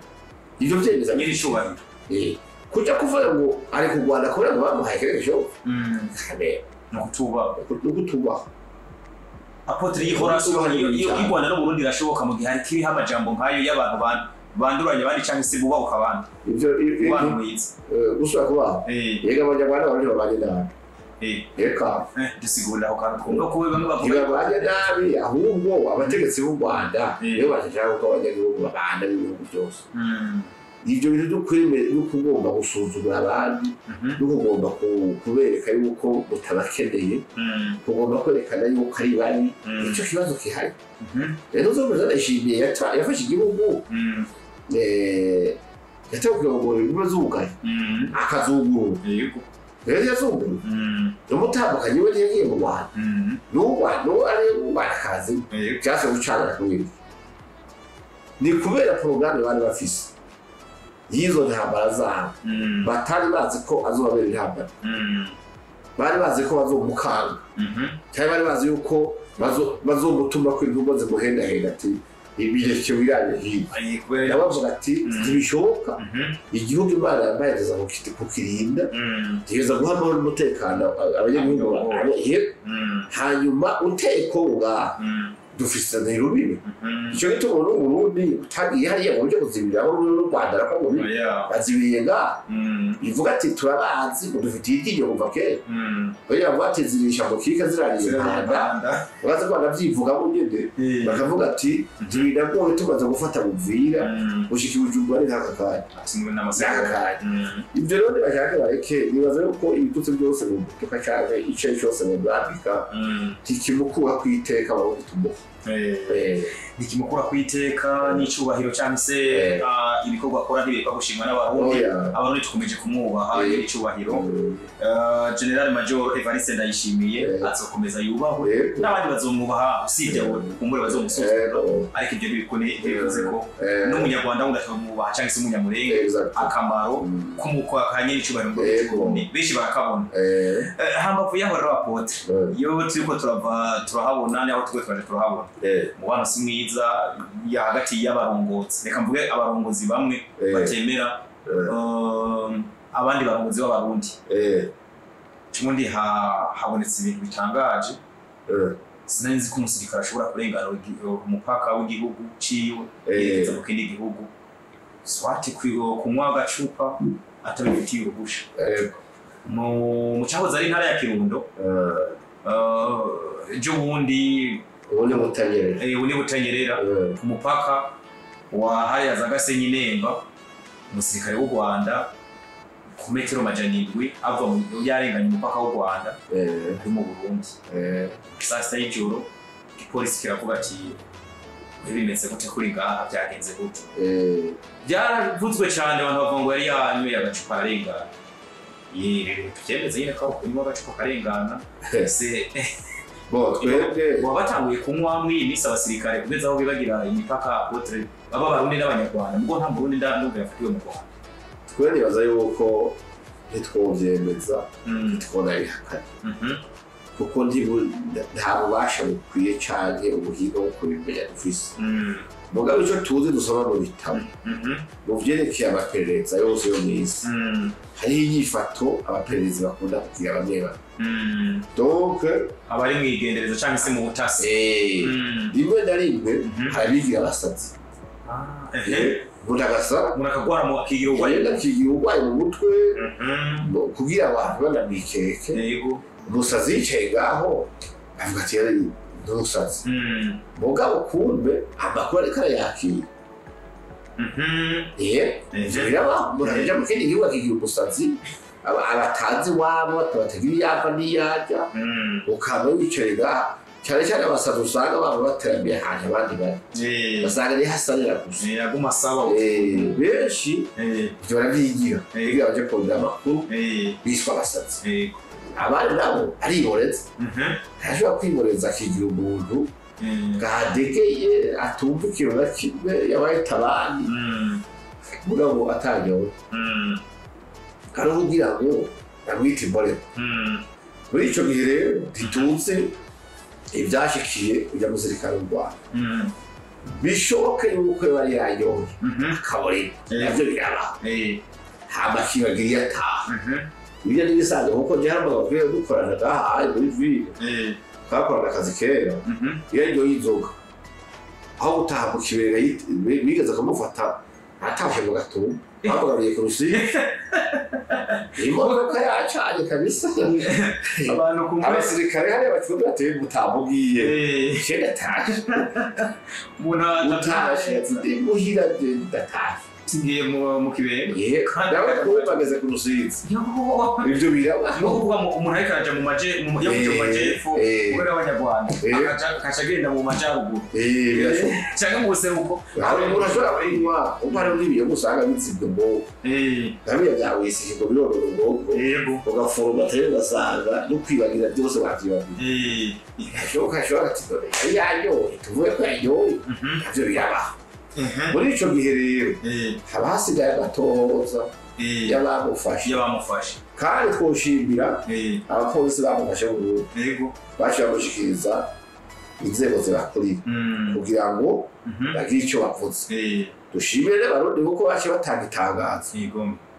Ivyo vyemeza nyiri icubahiro. Kuja kuvuga ngo ari kurwana kubera ngo bamuhaye quelque chose. No kutubaha. No kutubaha. Apotre y'ihorasyo iyo Rwanda n'Uburundi irashoboka mu gihe kiriho amajambo nkayo y'abantu banduranye abandi canke se bubahuka abandi. Ivyo umubano mwiza. Gusubira kubaho. Yega Abanyarwanda n'Abarundi babanye nabi. Eka. Dusigurira aho kantu kumva ko bamwe bavuga ntibabanye nabi, ahubwo abategetsi b'u Rwanda nibo bashaka ko abanyagihugu babana n'ibihugu byose. Ibyo bintu byo kwemera no kugomba gusuzugura abandi no kugomba kubereka yuko mutabakeneye, kugomba kwerekana yuko ari babi, icyo kibazo gihari. Rero zo ndashimiye yafashe igihugu yatawe kurongora ibiba zugaye akazugurura. Rero yazuguruye n'umutambukanyi we ntiyagiye mu Rwanda, n'ubu ari mu Rwanda akazi byase gucana kubera ni kubera porogaramu bari bafise y'izo ntambara zabo. Batari bazi ko azobabera intambara, bari bazi ko bazomukanga, cyangwa bari bazi yuko bazomutuma ko intumwa zimuhendahenda ati ibireke wirane hino. Yabavuga ati ntibishoboka, igihugu Imana yambahereza kukirinda, ntigeza guha amahoro n'umutekano abanyagihugu, hanyuma uteye ko ngaha dufise rubibe. Icyo gituma n'Uburundi utagiye hariya mu buryo kuzibira aho n'u Rwanda nako bubi bazibiriye ngaha, bivuga ati turabazi ngo dufitiye iryinyo kuva kera. Bariya bavuga ati zirisha mu kika zirariye impanda, baza ko banavyivugamo nyene, bakavuga ati ntibinagoye tumaze gufata Buvira gushika i Bujumbura ni nk'aka kanya. Ivyo rero nibashake bareke, nibaza yuko ibitutsi byose mu mutuka canke ico cyose mu mwambika ntikimukura kw'iteka Abarundi tumuha. Ntikimukura kw'iteka n'icubahiro cyangwa se ibikorwa akora ntibireka gushimwa n'Abarundi. Abarundi tukomeje kumwubaha n'icubahiro. General Major Evariste Ndayishimiye azokomeza yubahwe n'abandi bazomwubaha, usibye abo kumbure bazomusuzugura, ariko ibyo ntibivuze ko n'umunyarwanda wundi atamwubaha cyangwa se umunyamurenge. Akamaro k'umukwa kanye n'icubahiro ngo benshi barakabona. Hambavu yaho rero apotre, iyo turiko turava turahabona naho twe twaje turahabona umubano si mwiza ya hagati y'abarongozi, reka mvuge abarongozi bamwe batemera abandi barongozi b'Abarundi. Ubundi habonetse ibintu bitangaje. Sinari nzi ko umusirikare ashobora kurengana umupaka w'igihugu ciwe yerekeza mu kindi gihugu, swati kunywa agacupa atabifitiye uruhusha. Mu cyahoze ari intara ya Kirundo, ejo bundi ubundi Butanyerera ku mupaka wa hariya za Gasenyi Nemba, umusirikare w'u Rwanda ku metero 700 ava yarenganye umupaka w'u Rwanda ari mu Burundi. Saa sita y'ijoro igipolisi kiravuga ati bimeze gute kuri ngaha, byagenze gute? Byaravuzwe cyane, abantu bavuga ngo yari yanyweye agacupa ararengana. Rero tubyemeze nyine ko kunywa agacupa karengana. Ese baba batanguye kunywa muri iyi minsi abasirikare kugeza aho bibagira imipaka apotre baba Abarundi n'Abanyarwanda, ubwo nta Murundi ndumva yafatiwe mu Rwanda. Twe nibaza yuko ntitwovyemeza, ntitwonabihakana, kuko nta bubasha bukwiye canke ubuhinga bwo kubimenya dufise. Mugabo ico tuzi dusoma mu bitabo mu vyerekeye amaperereza yose yo mw'isi, hariho inyifato abapererezi bakunda kugira bamwe bamwe. Donc abari mwigendereza canke se mu butasi, rimwe na rimwe harabigira abasazi. Umuntu agasara, umuntu akagwara mu akigira urwaye mu mutwe, kugira abantu banamwikeke. Umusazi yicaye ngaho avuga ati n'umusazi, mugabo kumbe amakuru ariko arayakira. Biraba umuntu akaja mu kindi gihugu akigira umusazi, abatazi iwabo batagira iyo ava n'iyo ajya, ukaba wicaye ngaha. Cyane cyane abasazi usanga baba bateramiye ahantu abandi bari, basanga niho asanira gusa, aguma asaba. Benshi ivyo baravyigira kugira baje kurondera amakuru, biswa abasazi. Abandi nabo ariboreza, ntashobora kwiboreza akigira umuntu bwadegeye atumva ikintu na kimwe, yabaye tabani mugabo atanyowe, ari kugira ngo bamwite imborera. Muri ico gihe rero ntituzi ivyashikiye uja musirikare w'u Rwanda, bishoboke yuko yari yanyoye akaborera, navyo birabaho, hama akibagira iyo ataha. Ibyo ni ibisanzwe kuko njye hari umugabo twari dukorana ngaha muri ville, twakorana akazi kera, iyo yanyoye inzoga aho gutaha mu kibenga bigeze kumufata atashe mu gatumba, bamugaruye ku Rusizi, imodoka yacanye kabisa. Abasirikare hariya bacunga bati mutamugiye, je ndatashe, utashe ati ndi muhira nje ndatashe. Tugiye mu Kibenga. Nawe kuba bageze ku Rusizi. Ibyo biraba. Ni ukuvuga umuntu ariko araja mu maje yo kuja mu majepfo kubera abanyarwanda akaca agenda mu majaruguru birashoboka canke mu buseruko. Hari umuntu ashobora kunywa uko hariho n'ibiyoga usanga bizibwe ubwonko, nabiriya bya wisiki ngo bironona ubwonko, ugaforoma rero ugasanga no kwibagira byose wavyibagiye. Ashoboka ashobora ati none yari yanyoye, tuvuge ko yanyoye, navyo birabaho. Muri ico gihe rero haba hasigaye amatohoza y'abamufashe, kandi twoshimira abapolisi bamufashe mu Burundi, baciye bamushikiriza inzego zibakurira kugira ngo bagire ico bavuze. Dushimire n'Abarundi kuko baciye batanga itangazo,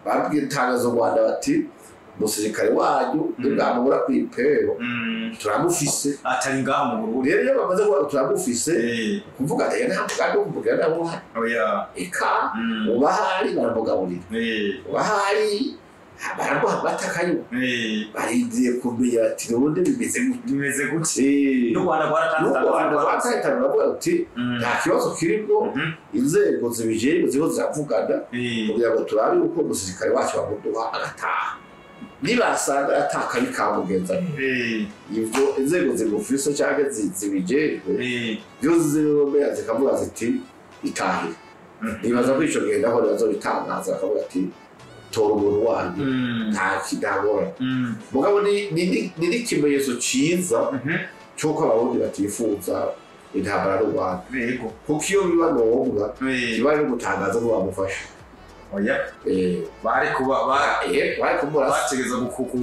babwiye itangazo u Rwanda bati umusirikare wanyu nibwamubura kw'ipero turamufise, atari ngaha mu Burundi. Rero iyo bamaze kuvuga turamufise, kuvuga rero nta mugambi wo kumubwira nawe uhari, eka ubahari baramugaburira, ubahari baramuha amata akanywa, barindiriye kumenya bati ubundi bimeze gute, bimeze gute. N'u Rwanda rwaratanze baravuga uti nta kibazo kirimo, inzego zibijejwe ziriho ziravugana kugira ngo turabe yuko umusirikare wacu bamuduha agataha. Nibasanga atakabi kamugenza ivyo inzego zimufise canke zibijejwe vyose ziromera zikavuga ziti itahire. Nibaza ko ico gihe naho bazobitangaza bakavuga ati tora umuntu wanyu nta kidagora. Mugabo ni n'ikimenyetso ciza c'uko Abarundi batifuza intambara n'u Rwanda, kuko iyo biba ngombwa kiba ari gutangaza ko bamufashe. Oya, bari kuba bategeza gukora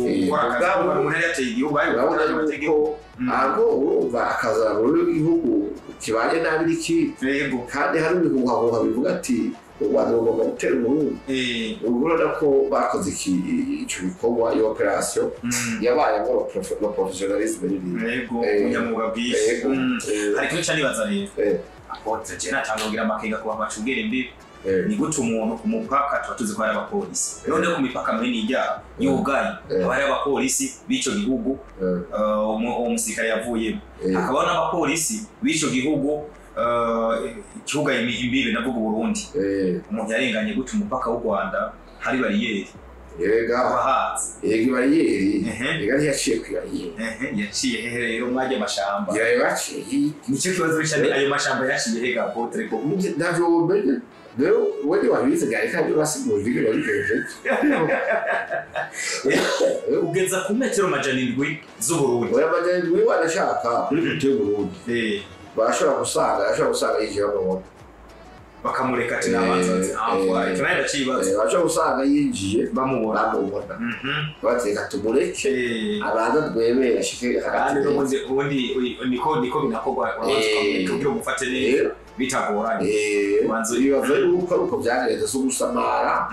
akazi umuntu yari yateye igihugu, bari urabona yuko aho urumva akazana igihugu kibanye nabi n'ikindi, kandi hari ibihuhahuha bivuga ati u Rwanda rugomba gutera Uburundi. Urabona ko bakoze ico gikorwa, iyo operation yabayemo le professionnalisme n'ibindi, ubunyamwuga bwinshi. Hari ikintu ca nibaza rero, apotre je natanga kugira amakenga ku bantu bacungera imbibi. Ni gute umuntu ku mupaka tuba tuzi ko hari abapolisi, none ku mipaka minini ijya yugaye haba hari abapolisi b'ico gihugu uwo musirikare yavuyemo, hakabaho n'abapolisi b'ico gihugu cyugaye imbibe, ndavuga Uburundi. Umuntu yarenganye gute umupaka w'u Rwanda hari bariyeri? Yega yega bariyeri, yega ntiyaciye ku bariyeri, yaciye hehe rero mwajya amashamba? Yaciye nicyo kibazo cyane, ayo mashamba yaciye hega apotre ko ntavyo womenye. Rero we ntiwabizi byari kandi basigura ibyo babigenje. Ugeza ku metero 700 z'Uburundi. Oya, 700 wanashaka kuri kote y'Uburundi barashobora gusanga, arashobora gusanga yinjiye bamubona bakamureka ati nabanza amfwaye tunaye ndacibaza, barashobora gusanga yinjiye bamubona bateka tumureke abanza twemere ashike hagati. Kandi n'ubundi niko binakorwa, urabanza ukamureka kugira umufate neza bitagoranye. Ibibazo yuko ari uko byagenze, si ugusamara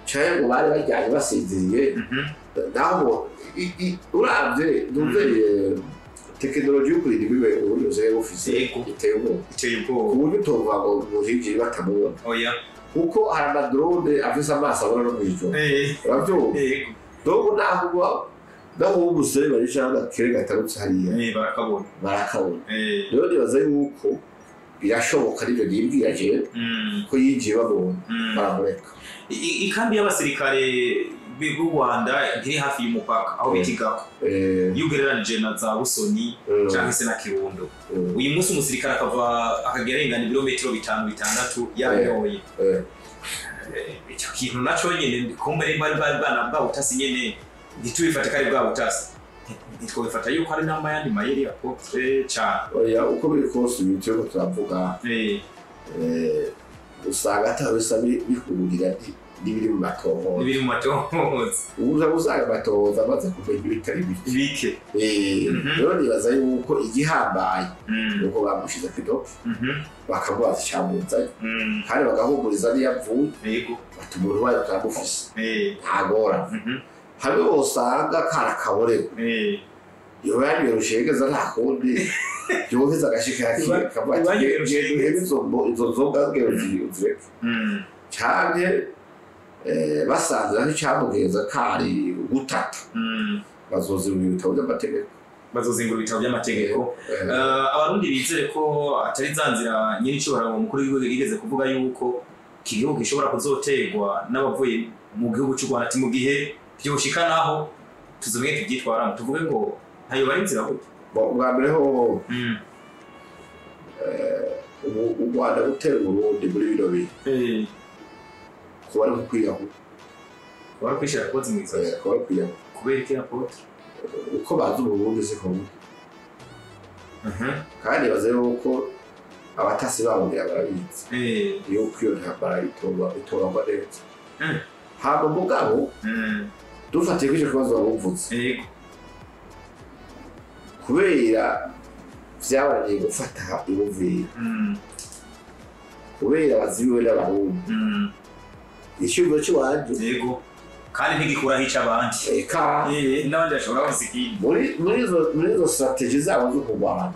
canke ngo bari baryamye basinziriye. Naho uravye numveye tekinoloji yo kurinda imbibe Uburundi busigaye bufise iteye ubwoba, ku buryo utovuga ngo umuntu batamubona, kuko hari amadrone afise amaso abona no mw'ijoro, uravyumva? Donc naho uba naho uba umusore bari canke agakere gatarutse hariya barakabona. Rero nibaza yuko birashoboka, nivyo nibwira jewe ko yinjiye bamubona baramureka. Ikambi y'abasirikare b'u Rwanda ntiri hafi y'umupaka aho bita Igako, iyo ugereranije na za Busoni canke se na Kirundo. Uyu munsi umusirikare akava akagerengana ibirometero 5 6 yanyoye. Icyo kintu naco nyene kumbe bari bana bwa butasi nyene ntitubifate kari bwa butasi, ntitwabifata yuko hari n'amayandi mayeri apotre cane. Oya, uko biri kose ibintu turiko turavuga usanga atabisa bihurira n'ibiri mu matohoza, n'ibiri mu matohoza. Uza usanga amatohoza amaze kumenya ibitari bike. Rero nibaza yuko igihambaye nuko bamushize kw'intoki bakamubaza icamuzanye, kandi bagahumuriza n'iyo avuye bati umuntu wayo turamufise ntagorane. Hamwe wosanga karakaborewe yoba yanyoye rushegeza nta kundi yoheza agashika kavuga ati genda uhebe izo nzoga ngero uzireke, canke basanze naho icamugenza kari gutata bazozingura ibitabo by'amategeko, bazozingura ibitabo by'amategeko. Abarundi bizere ko atari za nzira nyir'icyubahiro umukuru w'igihugu yigeze kuvuga yuko Iki gihugu gishobora kuzoterwa n'abavuye mu gihugu cy'u Rwanda, ati mu gihe byoshika naho tuzomenye tubyitwaramo, tuvuge ngo ntayo bari inzira gute? Bwa mbere hoho, u Rwanda gutera Uburundi muri bino bihe kuba ari ukwiyahura. Kuba ari ukwishyira kozi mu izosi. Kuba ari ukwiyahura. Kubera iki, apôtre? Uko bazi Uburundi siko buri, kandi bazi yuko abatasi babo ngira barabizi yuko iyo ntambara itorwa neza. Hama mugabo dufatiye kuri ico kibazo wari uvuze, kubera vyabananiye gufata ibuvira, kubera bazibiwe n'Abarundi, icyumviro c'iwanje, Yego, kandi ntigikuraho ico abandi, eka, n'abandi bashobora kuvuza ikindi. Muri izo stratégies zabo zo kurwana,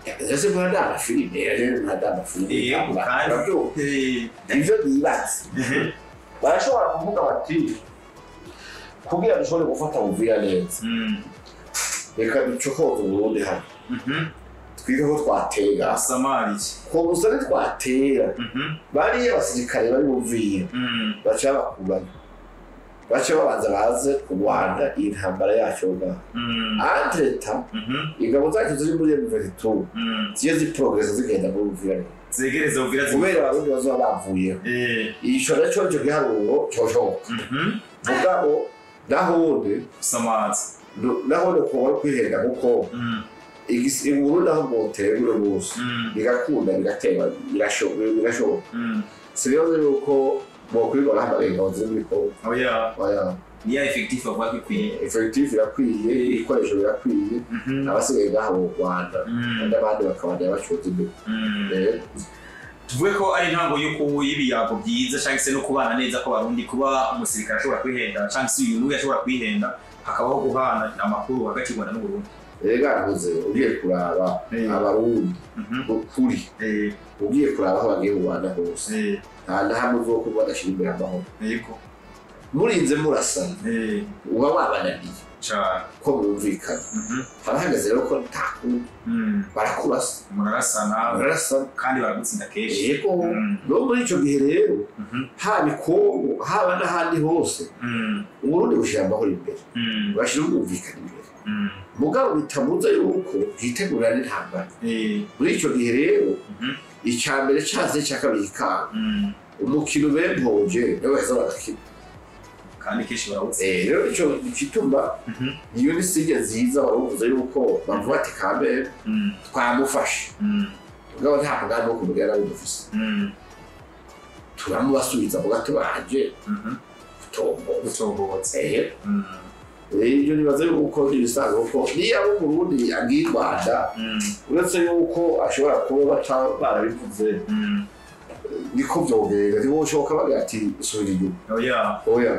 ese mpora ndaba filime, mpora ndaba filime, Yego, kandi ivyo bibaza, barashobora kuvuga bati kugira dushobore gufata Buvira neza, reka ducokoze Uburundi hano, twige ko twatera. Asamariye. Ko gusa ntitwatera, bariya abasirikare bari Buvira baca bakubana, baca babanza baze kurwana iyi ntambara yacu ngaha. Entre-temps, ingabo zacu ziri muri M23 ziyo ziprogresa zigenda muri Buvira, zegereza Uvira. Kubera Abarundi bazoba bavuyeho, ico naco ico giharuro coshoboka. Mugabo nahundi Samaza. Nahundi kuba kwihenda, kuko Uburundi aho bwotera uno munsi bigakunda, bigateba, birashoboka. Sinibaza yuko bokwirirwa bahamagaye ingabo ziri muri Kongo. Oya. Oya. Niya effectif bavuga ko ikwiye. Effectif irakwiye, ibikoresho birakwiye, abasigaye ngaha mu Rwanda n'abandi bakabandanya bacuza imbere. Tuvuge ko ari intango y'uko y'ibiyago byiza cyangwa se no kubana neza kw'Abarundi, kuba umusirikare ashobora kwihenda cyangwa se uyu n'uyu ashobora kwihenda, hakabaho guhana amakuru hagati y'u Rwanda n'Uburundi. Erega ntuze ugiye kuraba Abarundi ukuri, ugiye kuraba aho bagiye kurwana hose, nta na hamwe uzokumva badashyira imbere amahoro. Murinze murasana, uba wabananiye Cane. ko mwumvikana. Haba hageze rero ko nta kundi, barakurasa. Murarasana. Bararasana. Kandi baragutsinda kenshi. Yego. No muri ico gihe rero, haba i Kongo, haba n'ahandi hose, Uburundi bushyira amahoro imbere, bashyira ubwumvikane imbere, mugabo bitabuza yuko bwitegurira n'intambara. Muri ico gihe rero, icya mbere canse, icya kabiri kikanga, umukino bempoje nibo baheza bagakina. Kandi kenshi barawutsinda. Rero ico gituma iyo ni signe nziza wari uvuze yuko bavuga ati kamere twamufashe, mugabo nta mugambi wo kumubwira nabi dufise, turamubasubiza muga tubanje gutombora. Gutombotse. Ibyo nibaza yuko ibisanzwe, kuko niyo abo Umurundi agiye i Rwanda, uretse yuko ashobora kuba baca barabivuze, niko vyogenda, ntiboshoka bagira ati subira inyuma. Oya. Oya,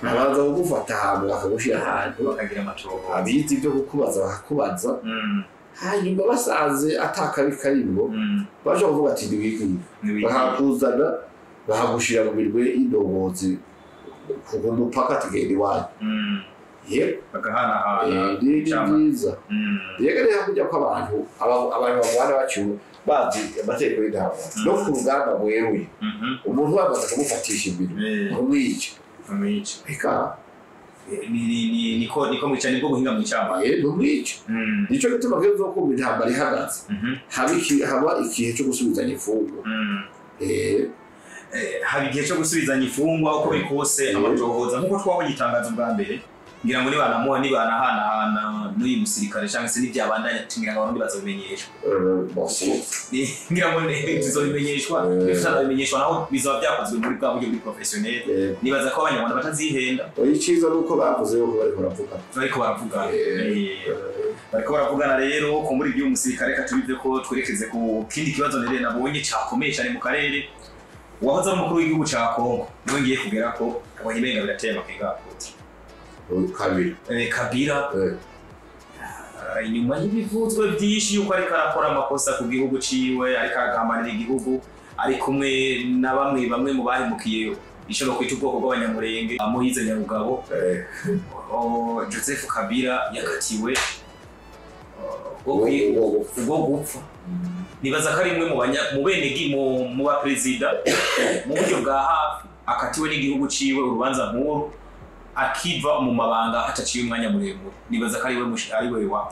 abanza kugufata ahantu bakagushyira ahantu, bakagira amatohoza, abizi ibyo kukubaza bakakubaza, hanyuma basanze atakabi karimwo, baje kuvuga ati ntiwigire, bakakuzana bakagushyira mu mirwe y'indongozi ku mupaka, tugenda iwanyu. Yego. Bagahanahana. Ni byiza. Rero rero kujya ko abantu abantu barwana baciwe bazi amategeko y'intambara no ku rugamba bweruye, umuntu bamaze kumufatisha imbere, ntumwice. Ntumwice. Reka. Niko mwica, nibwo buhinga mwicamba. Ntumwice. Nico gituma kenshi uzokumva intambara ihagaze, haba igihe cyo gusubizanya imfungwa. Haba igihe cyo gusubizanya imfungwa. Uko biri kose, amatohoza nk'uko twabonye itangazo bwa mbere, ngira ngo nibanamuha, nibanahanahana n'uyu musirikare cyangwa se n'ibyabandanya, ngira ngo Abarundi bazobimenyeshwa. Ngira ngo tuzobimenyeshwa, tutabimenyeshwa naho bizaba byakozwe muri bwa buryo buri professionnel. Nibaza ko Abanyarwanda batazihenda. Icyiza ni uko bavuze yuko bariko baravugana. Bariko baravugana. Bariko baravugana. Rero ku muri iby'uyu musirikare, reka tubive ko twerekeze ku kindi kibazo nere nabonye cyakomeye cyane mu karere. Uwahoze ari umukuru w'igihugu ca Kongo niwe ngiye kugera ko abahimenga birateye amakenga, apôtre. Kabiri. Kabila, inyuma y'ibivuzwe byinshi yuko ariko arakora amakosa ku gihugu ciwe, ariko aragambanira igihugu, ari kumwe na bamwe bamwe mu bahemukiye ishobora kwita ubwoko bw'Abanyamurenge, Moise Nyarugabo, Joseph Kabila yakatiwe Bwo gupfa. Nibaza ko ari imwe mu benegi mu ba perezida mu buryo bwa hafi akatiwe n'igihugu ciwe urubanza nkuru akiva mu mabanga hataciye umwanya muremure. Nibaza ko ari we wa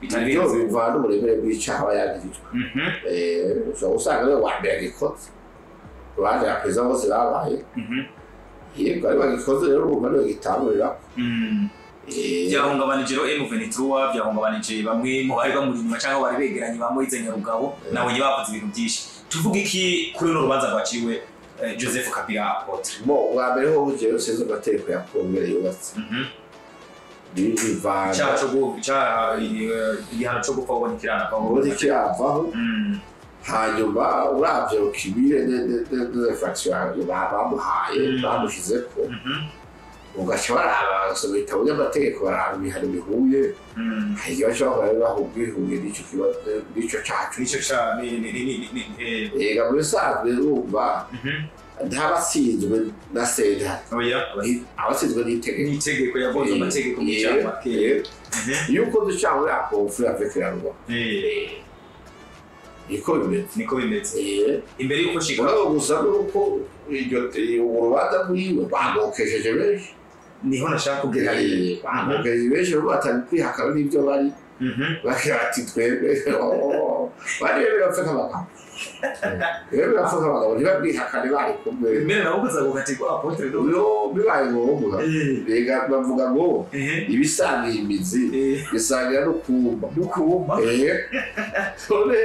bitari Ibyo birenze. Bivana n'uburemere bw'icaha aba yagirijwe. Ushobora gusanga ariwe wa mbere agikoze, abandi ba perezida bose babaye. Yego, ari bagikoze rero, urumva niwe gitangurira. Byahungabanije rero M23, byahungabanije bamwe mu bari bamuri inyuma cyangwa bari begeranye ba Moise Nyarugabo, nabonye bavuze ibintu byinshi. Tuvuga iki kuri runo rubanza rwaciwe Joseph Kabila Apotre? Bo bwa mbere ho jewe sinzi amategeko ya kongere yubatse. Bivana Icyaha cyo igihano cyo gupfa ubona ikirana. Ubundi kiravaho. Hanyuma uravye rukibire des infractions bamuhaye, bamushizeko, ugaca baraba bagasoma ibitabo by'amategeko, baraba ibihano bihuye. Hari igihe bashobora kuba bihuye n'ico kibazo, n'ico cacu. Nicyo ca ni ni ni ni ni Ega muri bisanzwe urumva ntabatsinzwe na sentare, oya, abatsinzwe n'itegeko. N'itegeko, yagonze amategeko mu cyama. Iyo ukoze icyaha uri conflit avec la loi, niko bimeze. Niko bimeze. Imbere y'uko shika Mugabo gusa nuko iryo urwo rubanza rwiwe rwagokesheje benshi. Niho nashaka kugera. Bagokesheje benshi, bamwe batari kwihakana n'ibyo bari bagira bati twebwe, oh, bari bemera bapfe nk'abagabo, bemera bapfe nk'abagabo, ntibabwihakane bari kumwe. Mbere nabo kuza gukatirwa Apotre do. Iyo bibaye ngombwa, rega bavuga ngo ibisangiye imizi bisangira no kumba. Dukuma. None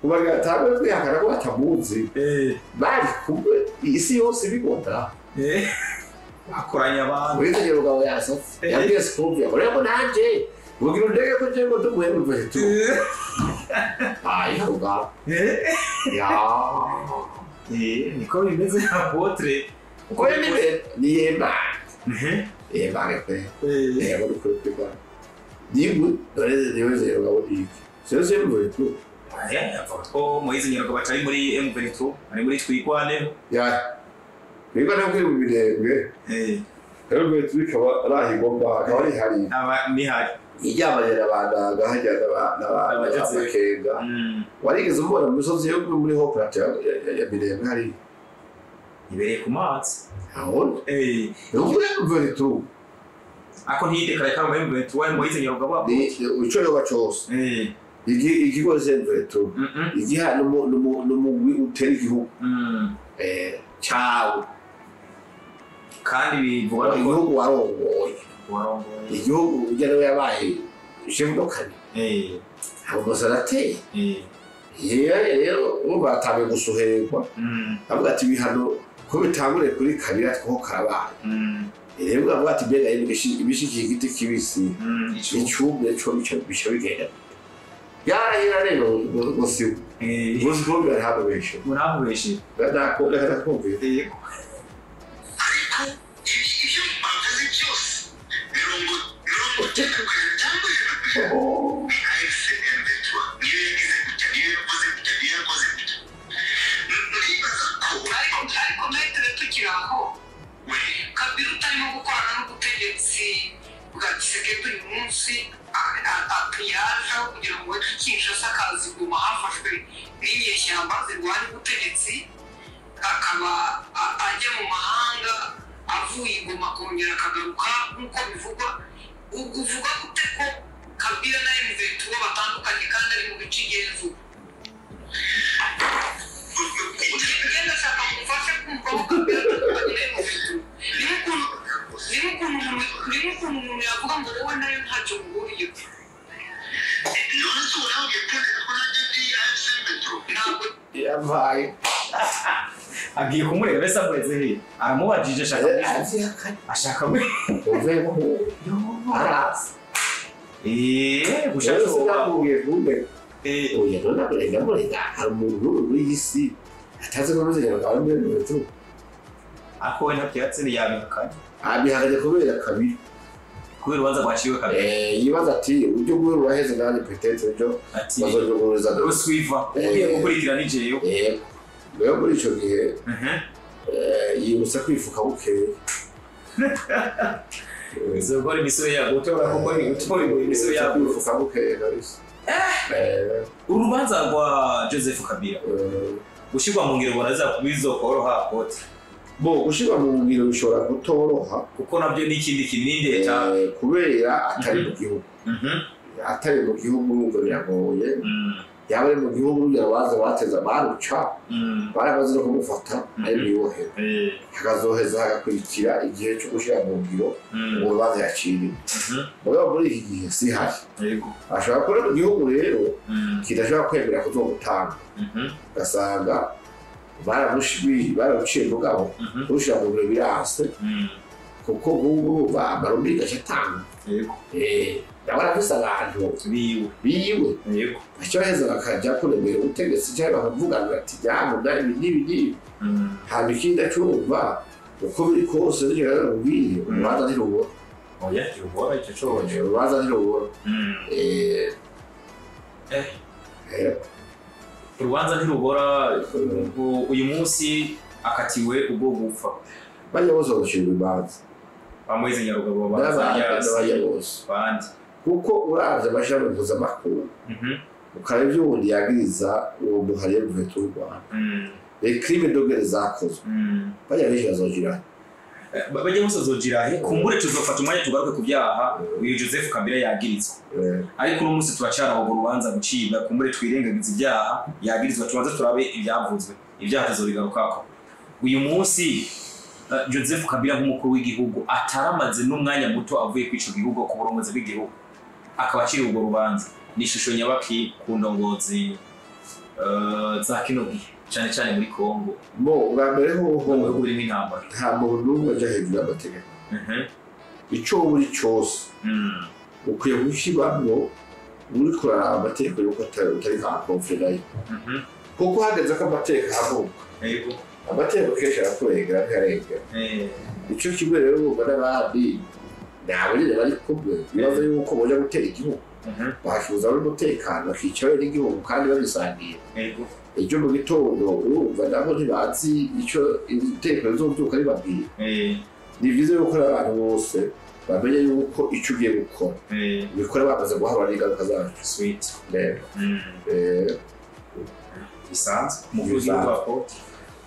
kubagira batangure kwihakana ko batamuzi, bari kumwe isi yose ibibona. Bakoranye abantu. Uretse Nyarugabo yasatse, yabwiye Sikumvia ngo rero nanje ugira undege ko nje ngo ndumuhe mu tu ayi Nyarugabo ya. Niko bimeze Apotre. Uko ni yemana yemana pe yego kuri kuri niwe dore niwe Nyarugabo niki sio sio mu tu. Avuga ko Moise Nyarugabo atari muri M23, ari muri Twigwaneho. Ya, biga no kuri birembwe. Rero mu tu ikaba arahigomba akaba ari hari. Aba nihari. Ijyabanira abandaga hajya n'abakenga. Warigeze umubona mu misozi yo muri ho plateau ya Mirembe hari? Ibereye ku mazi. Aho ni ukuri tu. Ako ntiyidekara ko ari muri M23 Moise Nyarugabo. Ni ico yoba cose. Ikigo M23 igiha n'umugwi utera igihugu cawe. Kandi bivugwa ko igihugu warongoye. Warongoye. Igihugu ujya niwe yabaye chef de cabinet. Ntabwo senateri. Rero urumva yatanguye gusuherwa. Avuga ati ibihano ko bitanguriye kuri Kabila two karabaye. Rero avuga ati mbega ibishikiye igiti kibisi icumye co bica bigenda. Yarahira rero ngo siwe. Ngo siwe ntabwo. Murabeshe. Ndakunda ndakumvira. Yego. Ariko ibyo bavuze byose 90% cyangwa 100% ni AFC M23 niyo yagize gutya, niyo yakoze gutya, niyo yakoze gutya. Ndibaza ko Ariko maître, tukiri aho, we Kabila utarimo gukorana n'ubutegetsi bwa Tshisekedi uyu munsi yaje aho kugira ngo bajye Kinshasa akaza i Goma hafashwe n'inyeshyamba zirwanya ubutegetsi, akaba ajya mu mahanga avuye i Goma akongera akagaruka nk'uko bivugwa. Ubwo uvuga gute ko Kabila na M23 batandukanye kandi ari mu bice igenzura? Ngenda shaka mumfashe kumva ko Kabila atandukanye na M23. Ni nk'ukuntu umuntu yavuga ngo wowe nayo ntacyo muhuriyeho. None se ubu nawe ugiye kundeka ko nanjye ndi AFC M23? Ntabwo. Yabaye. Agiye kumureba mbese amureze he? Aramubajije ashaka Avyihakana. Ashaka Uvemo arazi. Gushaka Rero sinamubwiye kumbe. Oya, none amurega amurega hari umuntu muri iyi si atazi ko ameze Nyarugabo ari muri M23? Ako we ntabyatsi ntiyabihakanye. Abihakanye kubera Kabila. Kubera urubanza rwaciwe Kabila. Yibaza ati uburyo bw'uru ruraheze nanjye peut-être ejo Ati bazojugururiza. Ruswiva ugiye gukurikira ni jewe. Yego, rero muri ico gihe yibutsa kwifuka bukeye. Izogora imisoro yago utora kuko ni gutora imisoro Yibutsa yago. kwifuka bukeye kabisa. Urubanza rwa Joseph Kabila gushirwa mu ngiro bonaza kubizokoroha kote. Bo gushirwa mu ngiro bishobora kutoroha kuko nabyo ni ikindi kinini leta kubera atari mu gihugu. Atari mu gihugu urumva biragoye. Yaba ari mu gihugu urugero baza bateza baruca baramaze no kumufata ari mu hakazoheza hagakurikira igihe cyo gushyira mu ngiro urubanza yaciriwe. Mugabo muri iki gihe si hari. Ashobora kuba mu gihugu rero kidashobora kwemera kuzogutanga, ugasanga baramuciye mugabo kurushyira mu ngiro birase kuko nk'ubu amarundi gace atanga. Nawe arafise abantu biwe baca baheza bakaja kuremera ubutegetsi canke bakavugana bati nyabuna ibi n'ibi n'ibi. Hama ikindi acumva uko biri kose nivyo naramubwiye, urubanza ntirubora. Oya, ntirubora ico coco. Urubanza ntirubora. Urubanza ntirubora. Uyu munsi akatiwe ubwo gupfa. Bajya bose bagucirwa imanza. Bamuhize Nyarugabo baza bose. Bandi. Kuko uravye amashirahamwe mpuzamakungu ukaraba ivyo uwundi yagiriza uwo muhari w'umuheto w'u Rwanda, les crimes de guerre zakozwe, bajya benshi bazojirahe. Bajya bose bazojirahe. Kumbure tuzofata umwanya tugaruke ku byaha uyu Joseph Kabila yagirizwa, ariko uno munsi turacara urwo rubanza gucibwa. Kumbure twirengagiza ibyaha yagirizwa, tubanze turabe ibyavuzwe, ibyaha tuzobigarukako. Uyu munsi Joseph Kabila nk'umukuru w'igihugu ataramaze n'umwanya muto avuye kwica igihugu ku burongozi bw'igihugu akaba akiri urwo rubanza, ni ishusho nyabaki ku ndongozi za kino gihe cyane cyane muri Kongo. Bo ubwa mbere hoho mu bihugu birimo intambara nta muntu n'umwe aja hejuru y'amategeko. Ico uri cose ukwiye gushyirwamwo uriko uraraba amategeko yuko utari nka konfere nayo, kuko hageze ko amategeko ahaguruka, amategeko kenshi arakurengera ntiarengera. Ico kimwe rero urumva n'abandi nabo nyene bari kumwe bibaza yuko boja gutera igihugu bakibuza n'umutekano bakica bene igihugu kandi babisangiye. Ejo mu gitondo urumva nabo ntibazi ico itegeko rizovyuka ribabwiye. Ni vyiza yuko abantu bose bamenye yuko ico ugiye gukora ubikora bamaze guhabwa n'ingaruka zaco. Bisanzwe umukuru w'igihugu apote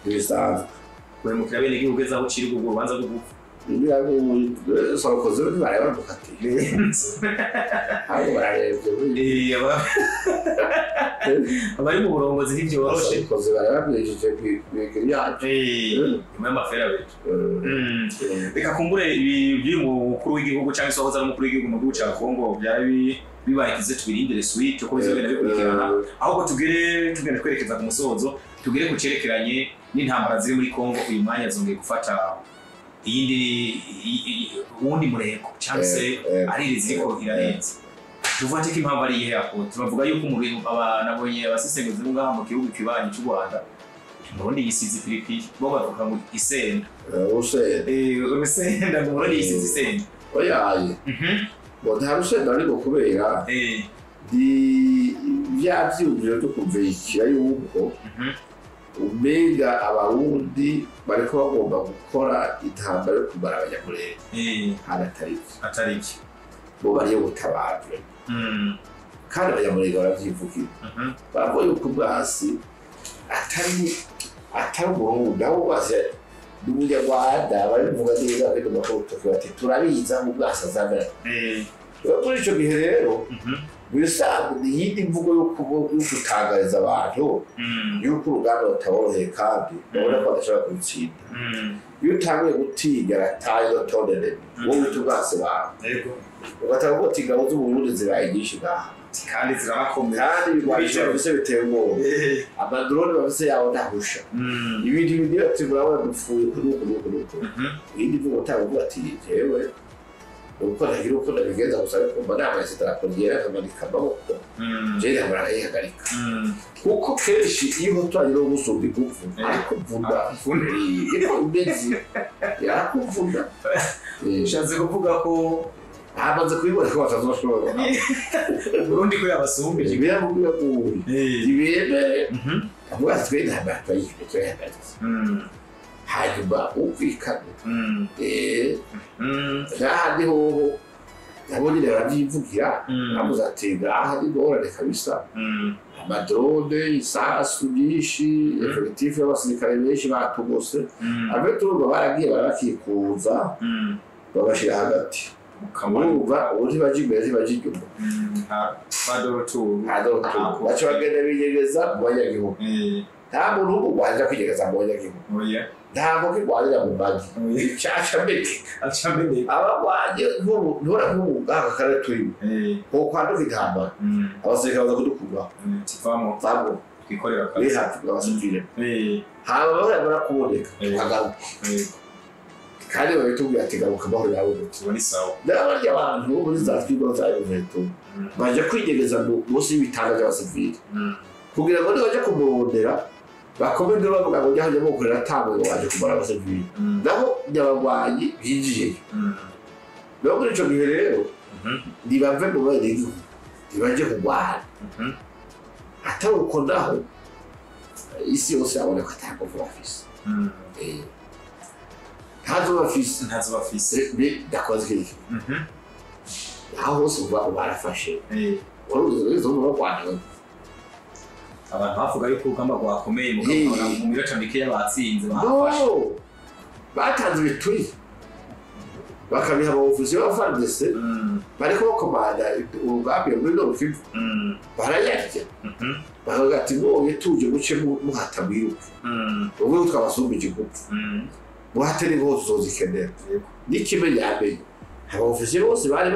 bisanzwe guhemukira bene igihugu ugeze aho ucirwa urwo rubanza rwo gupfa. Sarakoze ntibareba baramukatiye ahubwo bararebye. Abari mu burongozi ntibyoroshe. Sarakoze barababwishije kwigiri yacu nyuma y'amafera beto. Reka kumbure ibi by'uyu mukuru w'igihugu cyangwa se wahoze ari umukuru w'igihugu mu gihugu cya Kongo byari bibaye kize, tubirindire suite uko bizogenda bikurikirana, ahubwo tugere tugenda twerekeza ku musozo, tugere ku cerekeranye n'intambara ziri muri Kongo. Uyu mwanya zongeye gufata iyindi uwundi mureko cyangwa se ari ziriko irarenze. Tuvate ko impamvu ari iyihe apo tubavuga yuko mu bintu nabonye abasesenguzi bo ngaha mu gihugu kibanyi cy'u Rwanda Murundi yisize ipiripiri, bo bavuga ngo isenda. Urusenda urusenda ngo Murundi yisize isenda. Oyaye ngo nta rusenda ariko kubera di bya vyumviro byo kumvikira yuko umenga abarundi bariko bagomba gukora intambara yo kumara abanyamurenge kandi atari ivyo, bo bariyo gutabara kandi abanyamurenge baravyivugira, baravuga yuko ubwasi atari umurundi, ahubwo ubwasi ni umunyarwanda. Barabivuga neza bakaguma ku rutoki bati turabizi aho ubwasi azamera. Muri ico gihe rero bisanzwe ni iyindi mvugo yo gutangariza abantu yuko urugamba rutaboroheye kandi babona ko badashobora kurutsinda. Iyo utanguye gutinya arataye ugatonere wowe wita ubwasi bawe, ugatanga uti ingabo z'Uburundi zibaye nyinshi ngaha kandi zirabakomeye kandi ibigwanisho bafise biteye ubwoba, amadrone bafise yawe ntahusha ibindi bintu ati murabona dupfuye uku n'uku n'uku n'uku. Iyindi mvugo utanga uvuga ati jewe uko ntagira uko nabigenza gusa ariko mba nambaye idarapo ryera nkamanika amaboko jewe nkabura nkayihagarika, kuko kenshi iyo uhotoranye no gusumba igufu arakuvuna, iko umeze yarakuvuna. Ushatse kuvuga ko hamaze kubibona ko batazobashobora Burundi ko yabasumbije biramugoye ibemere avuga ati twe intambara turayihagaritse hanyuma umvikane. N'ahandi hoho Nabo nyine baravyivugira, bavuze ati ngaha ni ngorane kabisa, amadrone, isasu nyinshi, effectif y'abasirikare benshi batugose. Abe turumva baragiye barabakikuza, babashira hagati. Urumva ubu ntibaja imbere, ntibaja inyuma. Badoroturu. Nta baca bagenda binyegeza mu banyagihugu. Nta muntu w'umugwanyi aja kwinyegeza mu banyagihugu. Oya. Nta nkoko irwanira mu magi. Oya. Icaca mbeke. Acameneka. Abagwanyi nk'ubu ntubona nk'ubu ngaka karere turimo wokwanduka intambara, abasirikare baza kudukuraho. Tivamo. Vamo. Twikorera akazi. Bihafi abasivile hama bahora kuboneka, tukagaruka. Kandi babitubwira ati garuka amahoro yabonetse. Tubona isawa. N'abarya abantu bo muri za twigo za Juventus baje kwinyegeza munsi y'ibitanda by'abasivile kugira ngo nibaje kumurondera bakomeze bavuga ngo njya mukorera atangwe ngo baje kumara abasivile, naho nyabagwanyi binjiyeyo. Naho muri ico gihe rero ntibave mu benegihugu, ntibaje kurwana. Atari uko naho isi yose yabona ko ata nguvu bafise. Ntazo bafise. Ntazo bafise. Ndakoze iki aho hose uba barafashe wari uzi uzi barwana. Abantu bavuga yuko urugamba rwakomeye, mukabona mu minota mikeya batsinze, bafashe. No, batanze ibituri bakabiha abavuzi ba FARDC bariko bakomanda urugamba muri Nord Kivu, barayarya, bakavuga ati mwonye tuje muce muhata mwiruke, ubwo twabasumbije ingufu, muhate n'inkozo tuzozikenera. N'ikimenyamenyo abaofisiye bose bari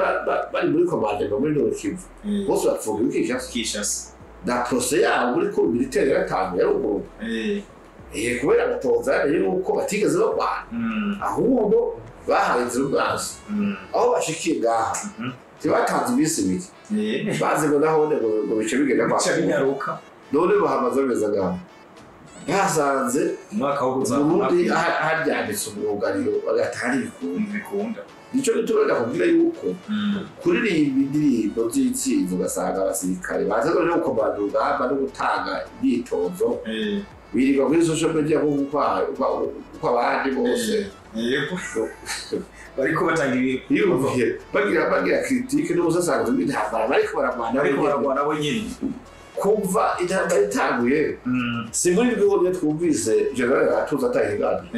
bari muri commandement muri Nord Kivu bose bapfungiwe Kinshasa. Kinshasa. Na procès yabo muri cour militaire yaratanzwe, yaruguru. Kubera amatohoza yuko batigeze barwana, ahubwo bahaye inzira ubwansi aho bashikiye ngaha. Ntibatanze iminsi 2, bazi ngo nahone ngo bice bigenda kwa Bica binyaruka. None bahamaze bameze ngaho basanze Umwaka wo kuza. Burundi haryanditse umwugariro bagataha ntibikunda. Bikunda. Nico gituma ndakubwira yuko kuririmba indirimbo z'intsinzi ugasanga abasirikare baza no gukomanda urugamba no gutanga imyitozo, birirwa kuri social media nk'uko uko abandi bose. Yego, bariko batanga ibintu. Yumviye bagira critique n'ubusasanzwe bw'intambara bariko baragwana. Bariko baragwana bo nyene. Kuva intambara itanguye, si muri bwo twumvise général Aratuza atahiganira.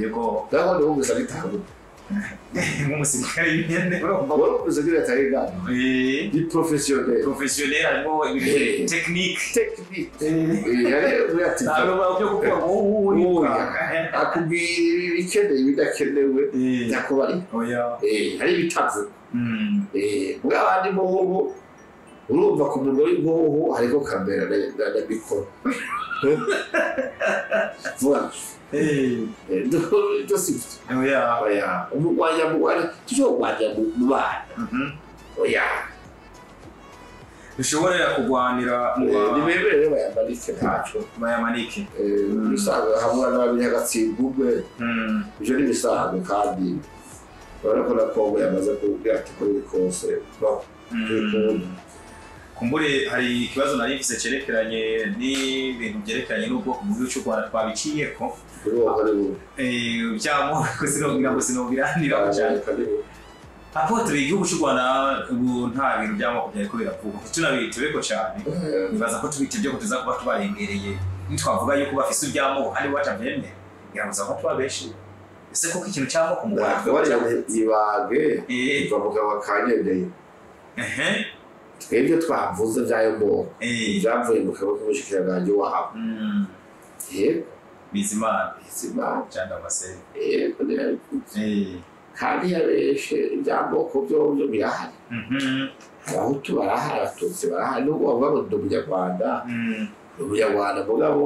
Yego. Naho wumvise agitanguye. Nk'umusirikare nyene urumva. Wari wumvise agira atahiganira. Ni professionnel. Professionnel, harimo ibintu technique. Technique. Yari ati Ntabwo byo kuvuga ngo wowe. Oya. Akubwira ibikenewe, ibidakenewe, ndakubari. Oya. Hari ibitavuga. Mbwa abandi bobo urumva ku munwa w'inkoho hariko kamera na micro. Vuga. Ibyo si byo. Oya. Oya, umugwanya mugwanya tuzogwanya mu bana. Oya. Dushobora kurwanira mu Nibemere rero bayamanike ntaco. Bayamanike. Ibisanzwe hamwe n'ababiri hagatsinda umwe. Ivyo ni ibisanzwe kandi urabona ko na Kongo yamaze kubwira ati ko biri kose no turi kumwe. Kumbure hari ikibazo nari mfise cerekeranye n'ibintu byerekeranye n'ubwoko mu gihugu cy'u Rwanda twabiciyeko. Ubwoko ni bubi. By'amoko sinobwira ngo sinobiranira cyane. Apôtre, igihugu cy'u Rwanda ubu nta bintu by'amoko byariko biravugwa, tunabitebeko cyane. Nibaza ko tubitebye ko tuza kuba tubarengereye nitwavuga yuko bafise iby'amoko kandi batavyemera, ngira ngo tuza kuba tubabeshi. Ese koko ikintu cy'amoko mu Rwanda? Bariya ibage iva mu kanwa ka nyendeye. Twebwe twavuze by'ayo moko byavuye mu kanwa k'umushikiranganji wabo. Yego. Bizimana. Bizimana. Jean Damascene. Yego, ntiyabivuze. Kandi yabeshe, iby'amoko byo birahari. Abahutu barahari, abatutsi barahari, nubwo bavuga ngo ndi umunyarwanda, ndi umunyarwanda, mugabo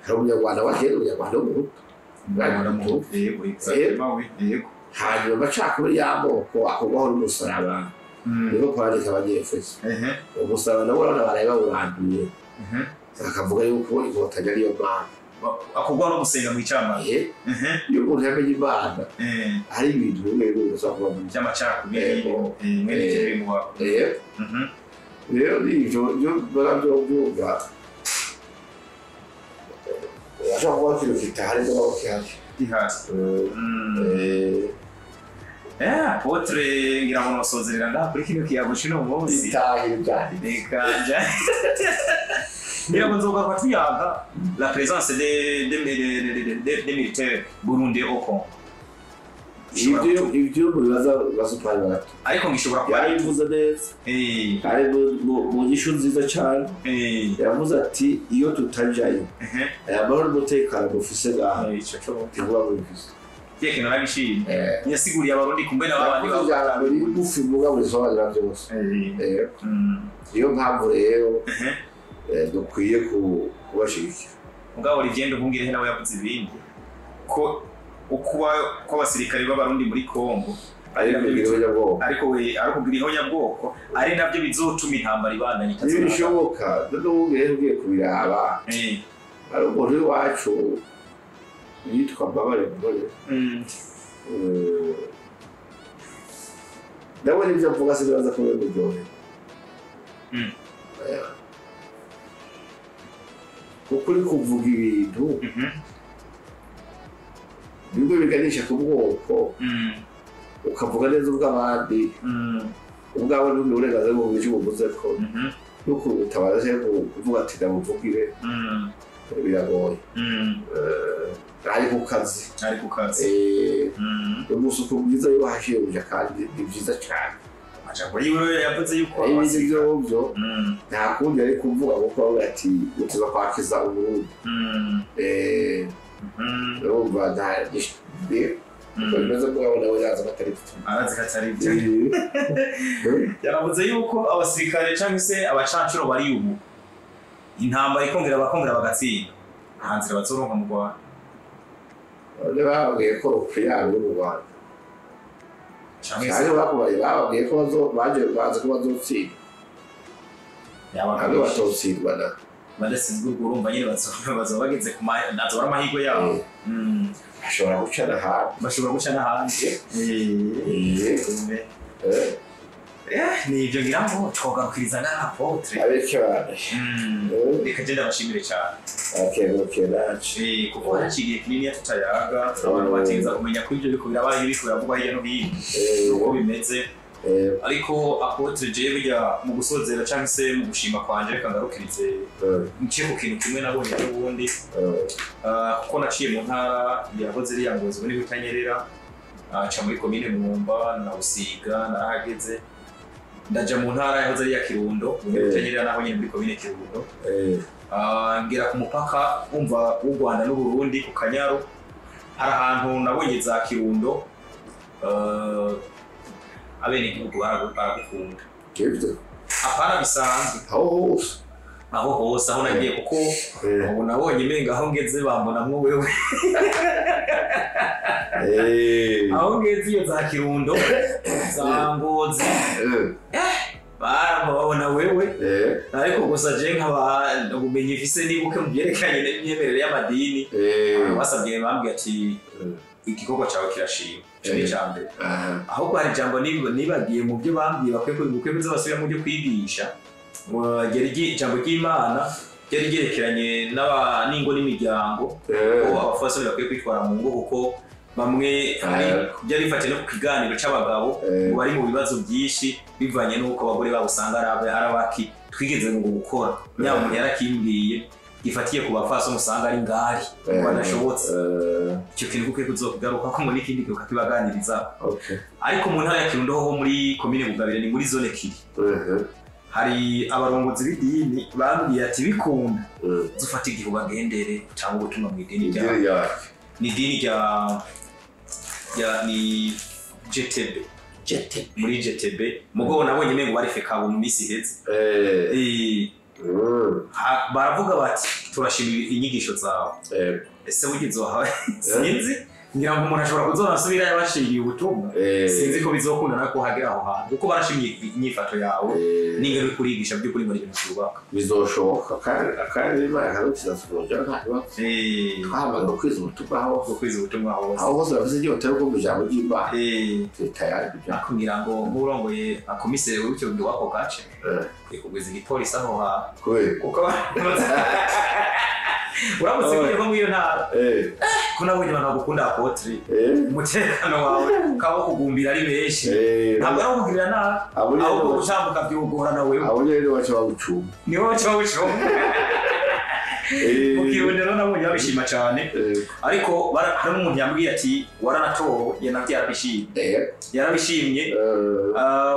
hari umunyarwanda wa kera, umunyarwanda w'umuhutu. Yego, exactement, oui, yego. Hanyuma amacakubiri y'amoko akorwaho n'umusaraba, niko kwandika abanyefeso. Umusaraba nabo urabona baraye bawuranduye, bakavuga yuko inkotanyi ariyo mana. Akorwa no gusenga mu icamake. Iyo umuntu yamenye Imana, hari ibintu bimwe bimwe bidashobora kuba mu by'amacakubiri. Yego. Mwene ivyo bimubaho. Rero ni ivyo byo barabyumva, urashobora kuba ikintu kitahari mugabo gihari. Gihari. Apotre ngira ngo nosozerera ngaha kuri kino kiyago c'uno munsi. Itahire byanditse. Reka ngira ngo nzogaruka tuyaga la présence des militaires burundais au Congo. Ibyo mubibaza basupari barato. Ariko ngishobora kuba yarabivuze neza. Ari mu nyishu nziza cyane. Yavuze ati iyo tutajayo aya mahoro n'umutekano dufise ngaha ntibuba bubifise. Kiye kintu naragishimye. Yasiguriye abarundi kumbe n'abandi ijambo rigufi mugabo risobanura byose. Niyo mpamvu rero dukwiye kubashigikira. Mugabo Olivier Nduhungirehe nawe yavuze ibindi ko ukuba kw'abasirikare b'abarundi muri Kongo ariko we ariko ihonyabwoko ari navyo bizotuma intambara ibandanya itazoba. Ntibishoboka. Nduhungirehe ugiye kubiraba ari umuntu w'iwacu yitwa Mbabare Ntore. Ndabona ibyo mvuga sinibaza ko bimuryohera. Kuko uri kuvuga ibintu bimwe biganisha ku bwoko, ukavuga neza ubw'abandi, ubwawe n'ubundi burenganzira bwo kugira icyo ubuvuze ko no kubutabaza cyangwa kuvuga ati ndamuvugire biragoye. Ari ku kazi. Ari ku kazi. Umusuku mwiza yo hashibuja kandi ni byiza cyane. Amajambo yiwe yavuze yuko abasirikare byo nta kundi ari kuvuga kuko avuga ati utuza kwakiza Uburundi. Urumva nta bimeze mugabo nawe yaza atari byo. Arazi ko atari byo. Yaravuze yuko abasirikare cyangwa se abacancuro bari ubu intambara ikongera bakongera bagatsinda nta nzira bazoronka mu Rwanda. Bababwiye ko rupfu yabo mu Rwanda. Cyangwa bababwiye ko bazi ko bazotsinda. Ntabwo batotsindwa na badasinzwe ubwo urumva nyine bazoba bageze ku azobara amahirwe yabo. Bashobora guca n'ahandi. Bashobora guca n'ahandi. Ni ibyo ngira ngo twogarukiriza na Apotre. Reka je ndabashimire cyane. Kuko haraciye kinini tutayaga abantu batinza kumenya ko ibyo biriko birabaye biriko biravugwa hirya no hino uko bimeze. Ariko Apotre je burya mu gusozera cyangwa se mu gushima kwanje reka ngarukirize nce ku kintu kimwe nabonye n'ubundi kuko naciye mu ntara yahoze iri ya Ngozi muri Butanyerera, aca muri komine Mwumba na Busiga narahageze, ndaja mu ntara yahoze ari ya Kirundo muri Butanyerera naho nyine muri komine Kirundo, ngera ku mupaka umva w'u Rwanda n'u Burundi ku Kanyaru, hari ahantu nabonye za Kirundo abenegihugu baragukunda. Apana bisanzwe aho hose aho nagiye kuko ubu nabonye imenga aho ngeze bambonamwo wewe. Aho ngeze iyo za Kirundo za Ngozi barabona wewe. Ariko gusa je nkaba ubumenyi mfise nibuke mu byerekanye n'imyemerere y'amadini basabye bambwiye ati igikorwa cyawe kirashima. Ico ni icambere. Ahubwo hari ijambo nibagiye mu byo bambwiye bakwiye kuza basubira mu byo kwigisha, ijambo ry'Imana ryari ryerekeranye n'ingo n'imiryango, ko abafasoni bakwiye kwitwara mu ngo kuko bamwe byari bifatiye no ku kiganiro c'abagabo bari mu bibazo byinshi bivanye n'uko abagore babo usanga ari abaki twigeze ngo gukora. Nyaba umuntu yarakimbwiye gifatiye ku bafasoni usanga ari ngari badashobotse. Icyo kintu kukwiye kuzokugaruka ko muri ikindi gihe ukakibaganiriza. Ariko mu ntara ya Kirundo ho muri komine Bugabire ni muri zone Kiri hari abarongozi b'idini bambwiye ati bikunda zufata igihe ubagendere utanga ubutumwa mu idini ryawe. Ni idini rya ni GTB. Muri GTB mugabo nabonye mengo bari fekabo mu misi iheze. Baravuga bati turashima inyigisho zawe. Ese bugizohawe sinzi ngira ngo umuntu ashobora kuzonasubira yabashiriye ubutumwa. Sinzi ko bizokunda nako hagera aho hantu kuko barashimye inyifato yawe n'ingero uri kurigisha by'ukuri muri ibintu byubaka. Bizoshoboka kandi Imana ikadukiza tuzoja nta kibazo. Twahamagara kwiza ubutumwa aho kwiza ubutumwa hose. Aho hose bavuze inyota yo kumva ijambo ry'Imana. Tayari kuja. Akubwira ngo nk'urongoye akomiseri w'icyo gihe wako gace. Kugwiza igipolisi aho ha. Kuko Uramutse ugiye nko muri iyo ntara, ko nabonye abantu bagukunda apôtre, umutekano wawe ukaba kugumbira ari benshi, ntabwo ari ukugirira nabi, ahubwo gutambuka byugorana wewe. Abo nyene baca bagucumba. Niho baca bagucumba. Mu Kirundo rero nabonye babishima cyane, ariko hari n'umuntu yambwiye ati waranatowe, navyo yarabishimye, yarabishimye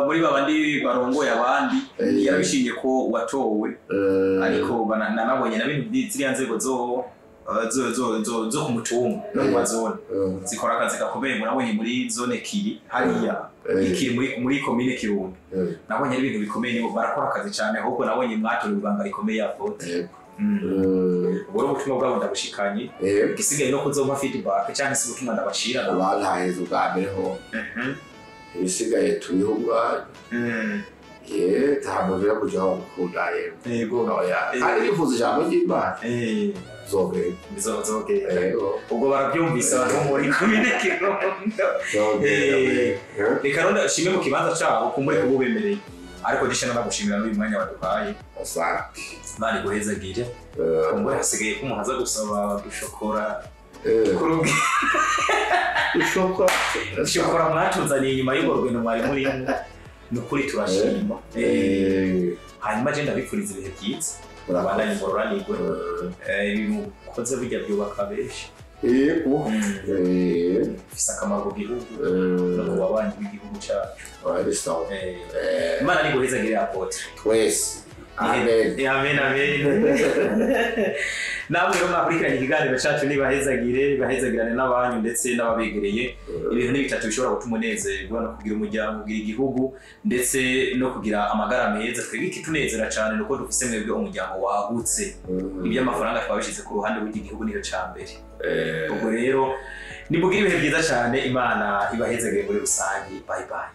muri babandi barongoye abandi, yarabishimye ko watowe. Ariko nanabonye na bintu ziriya nzego zo ku mutumba no mu mazone zikora akazi gakomeye. Murabonye muri zone Kiri hariya Ikiri muri komine Kirundo, nabonye ari ibintu bikomeye, nibo barakora akazi cyane. Ahubwo nabonye mwatorewe ibanga rikomeye apôtre. Ubwo rero ubutumwa bwabo ndabushikanye, igisigaye no kuzompa feedback cyangwa se ubutumwa ndabashira. Bantaheze ubwa mbere ho, ibisigaye turiho ubwanyu. Nta muntu yo kuja gukunda yego. Kandi bifuza ijambo ry'Imana bizogenda. Ubwo barabyumvise abantu bo muri komine Kirundo. Reka rero ndashime mu kibanza cabo kumbure kububemereye, ariko disha nagushimira n'uyu mwanya waduhaye. Asante. Imana iguhezagire. Kumbure hasigaye ko umuntu aza gusaba gushokora kurugi shokora mwatuzaniye inyuma y'urwo rugendo mwari murimo, ni ukuri turashima. Hanyuma je ndabifuriza ibihe byiza, mubandanye muroranirwe, ibi mukoze bijya byubaka benshi. Yego. Bifise akamaro ku gihugu no ku babanyi b'igihugu cyacu. Imana niguhezagire apôtre. Twese. Amen. Amen, amen. Namwe rero mwakurikiranye ikiganiro cyacu, nibahezagire, bahezagirane n'abanyu ndetse n'ababegereye. Ibintu ni bitatu bishobora gutuma unezerwa: no kugira umuryango, kugira igihugu, ndetse no kugira amagara meza. Twebwe ikitunezera cyane nuko dufise mwebwe umuryango wagutse. Iby'amafaranga twabishyize ku ruhande, burya igihugu niyo cya mbere. Ubwo rero nimugire ibihe byiza cyane, Imana ibahezagire muri rusange. Bye bye.